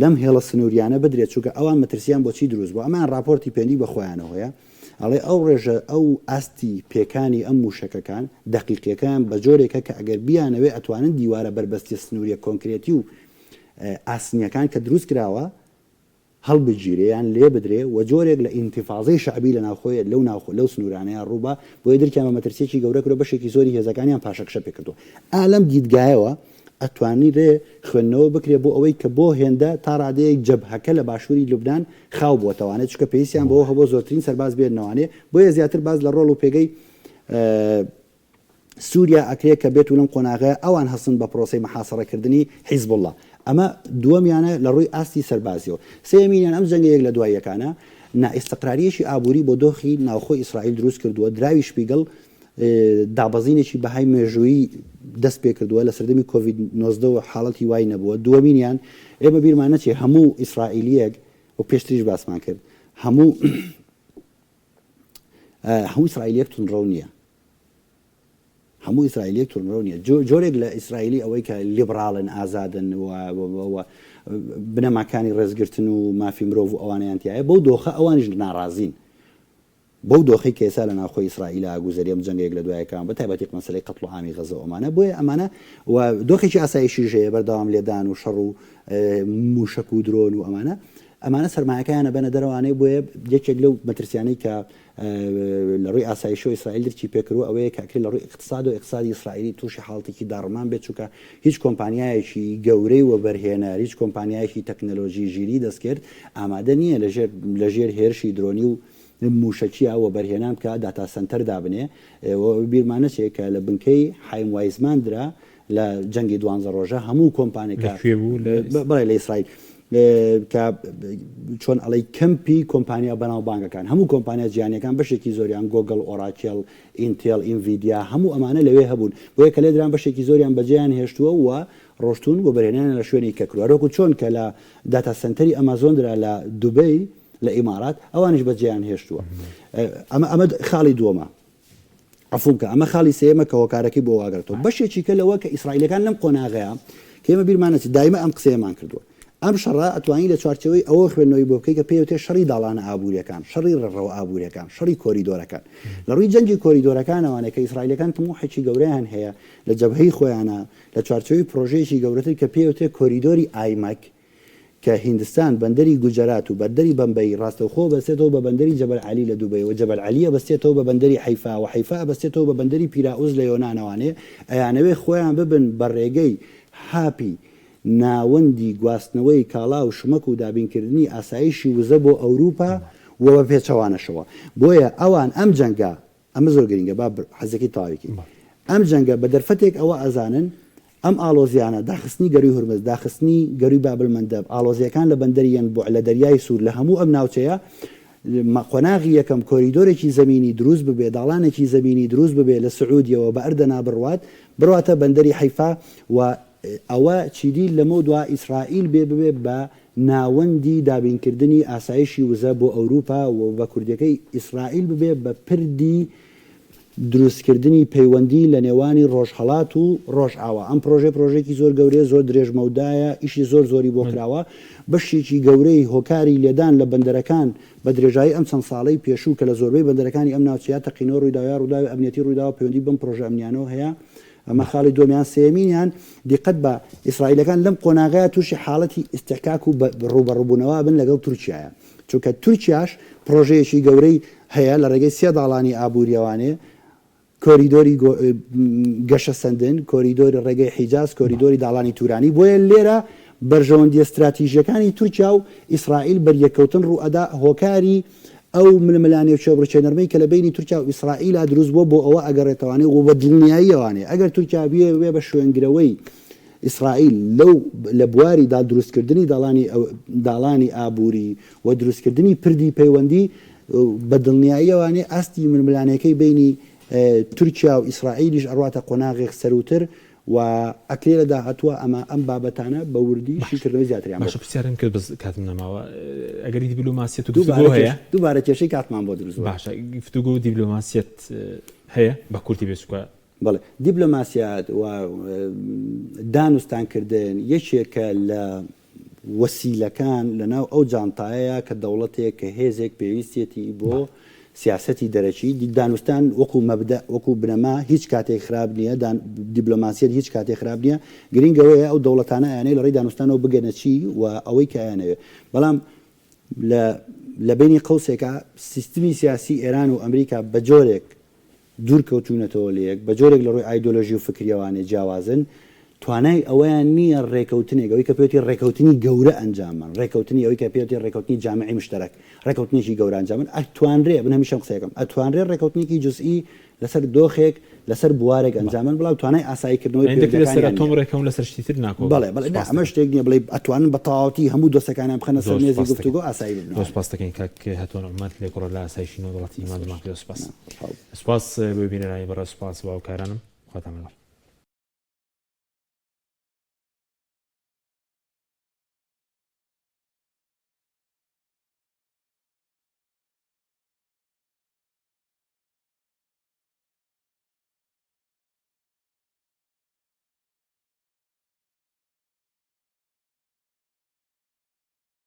لەم هێڵە سنووریانە بدرێت چونکە ئەوان مەترسیان بۆ چی دروست بووە ئەمەیان ڕاپۆرتی پێنی بە خۆیانەوەیە ئەڵێ ئەو ڕێژە ئەو ئاستی پێکانی ئەم مووشەکەکان دەقیقیەکەیان بە جۆرێکە کە ئەگەر بیانەوێ ئەتوانن دیوارە بەربەستیە سنووریە کۆنکرێتی و ئاسنیەکان کە دروست کراوە هەڵبگیرێ یان لێبدرێ و جۆرێک لە ئینتیفازەی شەعبی لە ناوخۆی لەو ناوخۆ لەو سنوورانەیا ڕووبا، بۆیە درکیان بە مەترسییەکی گەورە کردوە بەشێکی زۆری هێزەکانیان پاشەکشە پێکردوە. ئا لەم دیدگایەوە ئەتوانرێ خوێندنەوە بکرێ بۆ ئەوەی کە بۆ هێندە تا ڕادەیەک جەبهەکە لە باشووری لوبنان خاو بووەتەوانێ چونکە پێویستیان بەوە هەبووە زۆرترین سەرباز بێننەوانێ بۆیە زیاتر باس لە ڕۆڵ و پێگەی سوریا ئەکرێ کە بێتو لەم قۆناغەیا ئەوان هەستن بە پرۆسەی محاسەڕەکردنی حیزبوڵڵا. ئەمە دووەمیانە لە ڕووی ئاستی سەربازیەوە. سێیەمینیان ئەم جەنگە یەک لە دوای یەکانە نائیستقراریەکی ئابووری بۆ دۆخی ناوخۆی ئیسرائیل دروست کردووە، دراوی شپیگڵ دابەزینێکی بەهای مێژوویی دەست پێکردووە، لە سەردەمی کۆڤید 19 وە حاڵەتی وای نەبووە. دووەمینیان ئێمە بیرمان نەچێ هەموو ئیسرائیلیەک وەک پێشتریش باسمان کرد هەموو هەموو ئیسرائیلیەک توندڕەو نییە. هەموو ئیسرائیلیەک توندڕەو نییە. جۆرێک لە ئیسرائیلی ئەوەی کە لیبڕاڵن، ئازادن و بنەماکانی ڕێزگرتن و مافی مرۆڤ و ئەوانەیان تیایە، بەو دۆخە ئەوانیش ناڕازین. بەو دۆخەی کە ئێستا لە ناوخۆی ئیسرائیلا گوزەری ئەم جەنگە یەک لە دوای یەکەوان، بە تایبەتی مەسەلەی قەتڵ و عامی غەزە و ئەمانە، بۆیە ئەمانە و دۆخێکی ئاسایشیش هەیە، بەردەوام لێدان و شەڕ و مووشەک و درۆن و ئەمانە، ئەمانە سەرمایەکەیان ئەبەنە دەرەوانەی، بۆیە یەکێک لەو مەترسیانەی کە لە ڕووی ئاسایشەوە ئیسرائیل درکی پێکردووە ئەوەیە کە ئەکرێت لە ڕووی ئیقتسادەوە ئیقتسادی ئیسرائیلی تووشی حاڵەتێکی داڕمان بێت چونکە هیچ کۆمپانیایەکی گەورەی وەبەرهێنەر هیچ کۆمپانیایەکی تەکنەلۆژی ژیری دەستکرد ئامادە نییە لەژێر لەژێر هێرشی درۆنی و مووشەکیە وەبەرهێنان بکا داتا سەنتەر دابنێ و بیرمان نەچێ کە لە بنکەی حایم وایزمان درا لە جەنگی دوانزە ڕۆژە هەموو کۆمپانێکە کوێ بوو لە بەڵێ لە ئیسرائیل کە چۆن ئەڵێی کەمپی کۆمپانیا بەناوبانگەکان هەموو کۆمپانیا جیهانیەکان بەشێکی زۆریان گۆگڵ ئۆراکێڵ ئینتێڵ ئینڤیدیا هەموو ئەمانە لەوێ هەبوون بۆیە کە لێدران بەشێکی زۆریان بەجێیان هێشتووە و ڕۆشتوون وەبەرهێنانیان لە شوێنی کە کردووە هەروەکو چۆن کە لە داتا سەنتەری ئەمازۆن درا لە دوبەی لە ئیمارات ئەوانیش بەجێیان هێشتووە ئەمە ئەمە خاڵی دووەمە عەفوم کە ئەمە خاڵی سێیەمە کە هۆکارەکەی بۆ واگەڕێتەوە. بەشێکی کە لەوە کە ئیسرائیلەکان لەم قۆناغەیە کە ئێمە بیرمان نەچێت دایمە ئەم قسەیەمان کردووە. ئەم شەڕە ئەتوانی لە چوارچێوەی ئەوە خوێندنەوەی بۆ بکەی کە پێی وترێت شەڕی داڵانە ئابوورییەکان، شەڕی ڕێڕەوە ئابوورییەکان، شەڕی کۆریدۆرەکان. لە ڕووی جەنگی کۆریدۆرەکانەوانێ کە ئیسرائیلەکان تموحێکی گەورەیان هەیە لە جەبهەی خۆیانا لە چوارچێوەی پرۆژەیەکی گەورەتر کە پێی وترێت کۆریدۆری ئایمەک، کە هیندستان بەندەری گوجەرات و بەردەری بەمبەی ڕاستەوخۆ ئەبەستێتەوە بە بەندەری جەبەل عەلی لە دوبەی و جەبەل عەلی ئەبەستێتەوە بە بەندەری حەیفا و حەیفا ئەبەستێتەوە بە بەندەری پیرائوس لە یۆنانەوانێ ئەیانەوێ خۆیان ببن بە ڕێگەی هاپی ناوەندی گواستنەوەی کاڵا و شمەک و دابینکردنی ئاسایشی وزە بۆ ئەوروپا و بە پێچەوانەشەوە بۆیە ئەوان ئەم جەنگە ئەمە زۆر گرینگە با حەزەکەی تەواوی کەین. ئەم جەنگە بە دەرفەتێک ئەوە ئەزانن ئەم ئاڵۆزیانە، داخستنی گەرووی هورمز، داخستنی گەرووی باب المندب، ئاڵۆزییەکان لە بەندەری یەنبوع، لە دەریای سوور، لە هەموو ئەم ناوچەیە، قۆناغی یەکەم کۆریدۆرێکی زەمینی دروست ببێ، داڵانێکی زەمینی دروست ببێ لە سعودیەوە بە ئەردەنا بڕوات، بڕواتە بەندەری حەیفا و ئەوە چیدی لەمەودوا ئیسرائیل بێ ببێ بە ناوەندی دابینکردنی ئاسایشی وزە بۆ ئەوروپا و بە کوردیەکەی ئیسرائیل ببێ بە پردی دروستکردنی پەیوەندی لە نێوانی ڕۆژهەڵات و ڕۆژئاوا. ئەم پرۆژەیە پرۆژەیەکی زۆر گەورەیە، زۆر درێژمەودایە، ئیشی زۆر زۆری بۆ کراوە. بەشێکی گەورەی هۆکاری لێدان لە بەندەرەکان بە درێژایی ئەم چەند ساڵەی پێشوو کە لە زۆربەی بەندەرەکانی ئەم ناوچەیە تەقینەوە ڕوویداوە یا ڕووداوی ئەمنیەتی ڕوویداوە پەیوەندی بەم پرۆژە ئەمنیانەوە هەیە. ئەمە خاڵی دووەمیان. سێیەمینیان دیقەت بە ئیسرائیلەکان لەم قۆناغەیا تووشی حاڵەتی ئیستحکاک و ڕووبەڕووبوونەوە ئەبن لەگەڵ تورکیایا. چونکە تورکیاش پڕۆژەیەکی گەورەی هەیە لە ڕێگەی سێ داڵانی ئابوورییەوانێ، کۆریدۆری گەشەسەندن، کۆریدۆری ڕێگەی حیجاز، کۆریدۆری داڵانی تورانی، بۆیە لێرە بەرژەوەندییە ستراتیژییەکانی تورکیا و ئیسرائیل بەریەککەوتن ڕووئەدا، هۆکاری ئەو ململانێ و کێبڕکێ نەرمەی کە لە بەینی تورکیا و ئیسرائیلا دروست بووە بۆ ئەوە ئەگەڕێتەوانێ و بە دڵنیاییەوانێ ئەگەر تورکیا بیەوێ بە شوێنگرەوەی ئیسرائیل لەو لە بواری دا دروستکردنی داڵانی داڵانی ئابووری و دروستکردنی پردی پەیوەندی بە دڵنیاییەوانێ ئاستی ململانێکەی بەینی تورکیا و ئیسرائیلیش ئەڕواتە قۆناغێک سەرووتر و ئەکرێ لە داهاتووە ئەمە ئەم بابەتانە بە وردی باشە شیکردنەوەی زیاتریان بۆ باشە بکرێت. پرسیارم کرد بەس کاتم نەماوە ئەگەری دیبلۆماسیەت و گفتوگۆ دووبارە هەیە؟ کێش دووبارە کێشەی کاتمان بۆ دروست بووە. باشە گفتوگۆ و دیبلۆماسیەت هەیە؟ بە کورتی بێ چونکە. بەڵێ دیبلۆماسیات و دانوستان کردن یەکێکە لە وەسیلەکان لەناو ئەو جانتایەیە کە دەوڵەتێک کە هێزێک پێویستیەتی بۆ سیاسەتی دەرەکی، دانوستان وەکو مەبدەئ وەکو بنەما هیچ کاتێک خراپ نییە، دیبلۆماسیەت هیچ کاتێک خراپ نییە، گرینگ ئەوەیە ئەو دەوڵەتانە ئەیانەوێ لەڕێی دانوستانەوە بگەنە چی و ئەوەی کە ئەیانەوێ. بەڵام لە لە بەینی قەوسێکا سیستمی سیاسی ئێران و ئەمریکا بە جۆرێک دوور کەوتوونەتەوە لەیەک، بە جۆرێک لە ڕووی ئایدۆلۆژی و فکرییەوانێ جیاوازن، توانای ئەوەیان نییە ڕێکەوتنێک، ئەوەی کە پێوتی ڕێکەوتنی گەورە ئەنجام بەن، ڕێکەوتنی ئەوەی کە پێوتی ڕێکەوتنی جامعی مشتەرەک، ڕێکەوتنێکی گەورە ئەنجام بەن، ئەتوانرێ، من هەمیشە ئەم قسەیە ئەکەم، ئەتوانرێ ڕێکەوتنێکی جوزئی لەسەر دۆخێک، لەسەر بوارێک ئەنجام بەن، بەڵام توانای ئاساییکردنەوەی یانی دەکرێ لەسەر پەیوەندییەکانیان ئەتۆم نییە. ڕێکەون لەسەر شتی تر ناکۆکن. بەڵێ، بەڵێ، نا سوپاست ئەمە دەکەین. شتێک نییە بڵێی ئەتوانن بە تەواوەتی هەموو دۆسەکانیان بخەنە سەر زۆر مێزی سوپاست دەکەین. گفتوگۆ ئاسایی زۆر ببنەوانێ. سوپاست دەکەین کاک هەتۆن عومەر لێکۆڵەر لە ئاسایشی نێودەوڵەتی دەست خۆش. ماندوومان کردووە. سوپاس. نا، خۆشحاڵ بووم. سوپاس بۆ بینەرانی بەڕێز سوپاس بۆ هاوکارانم. خواتان لەگەڵ.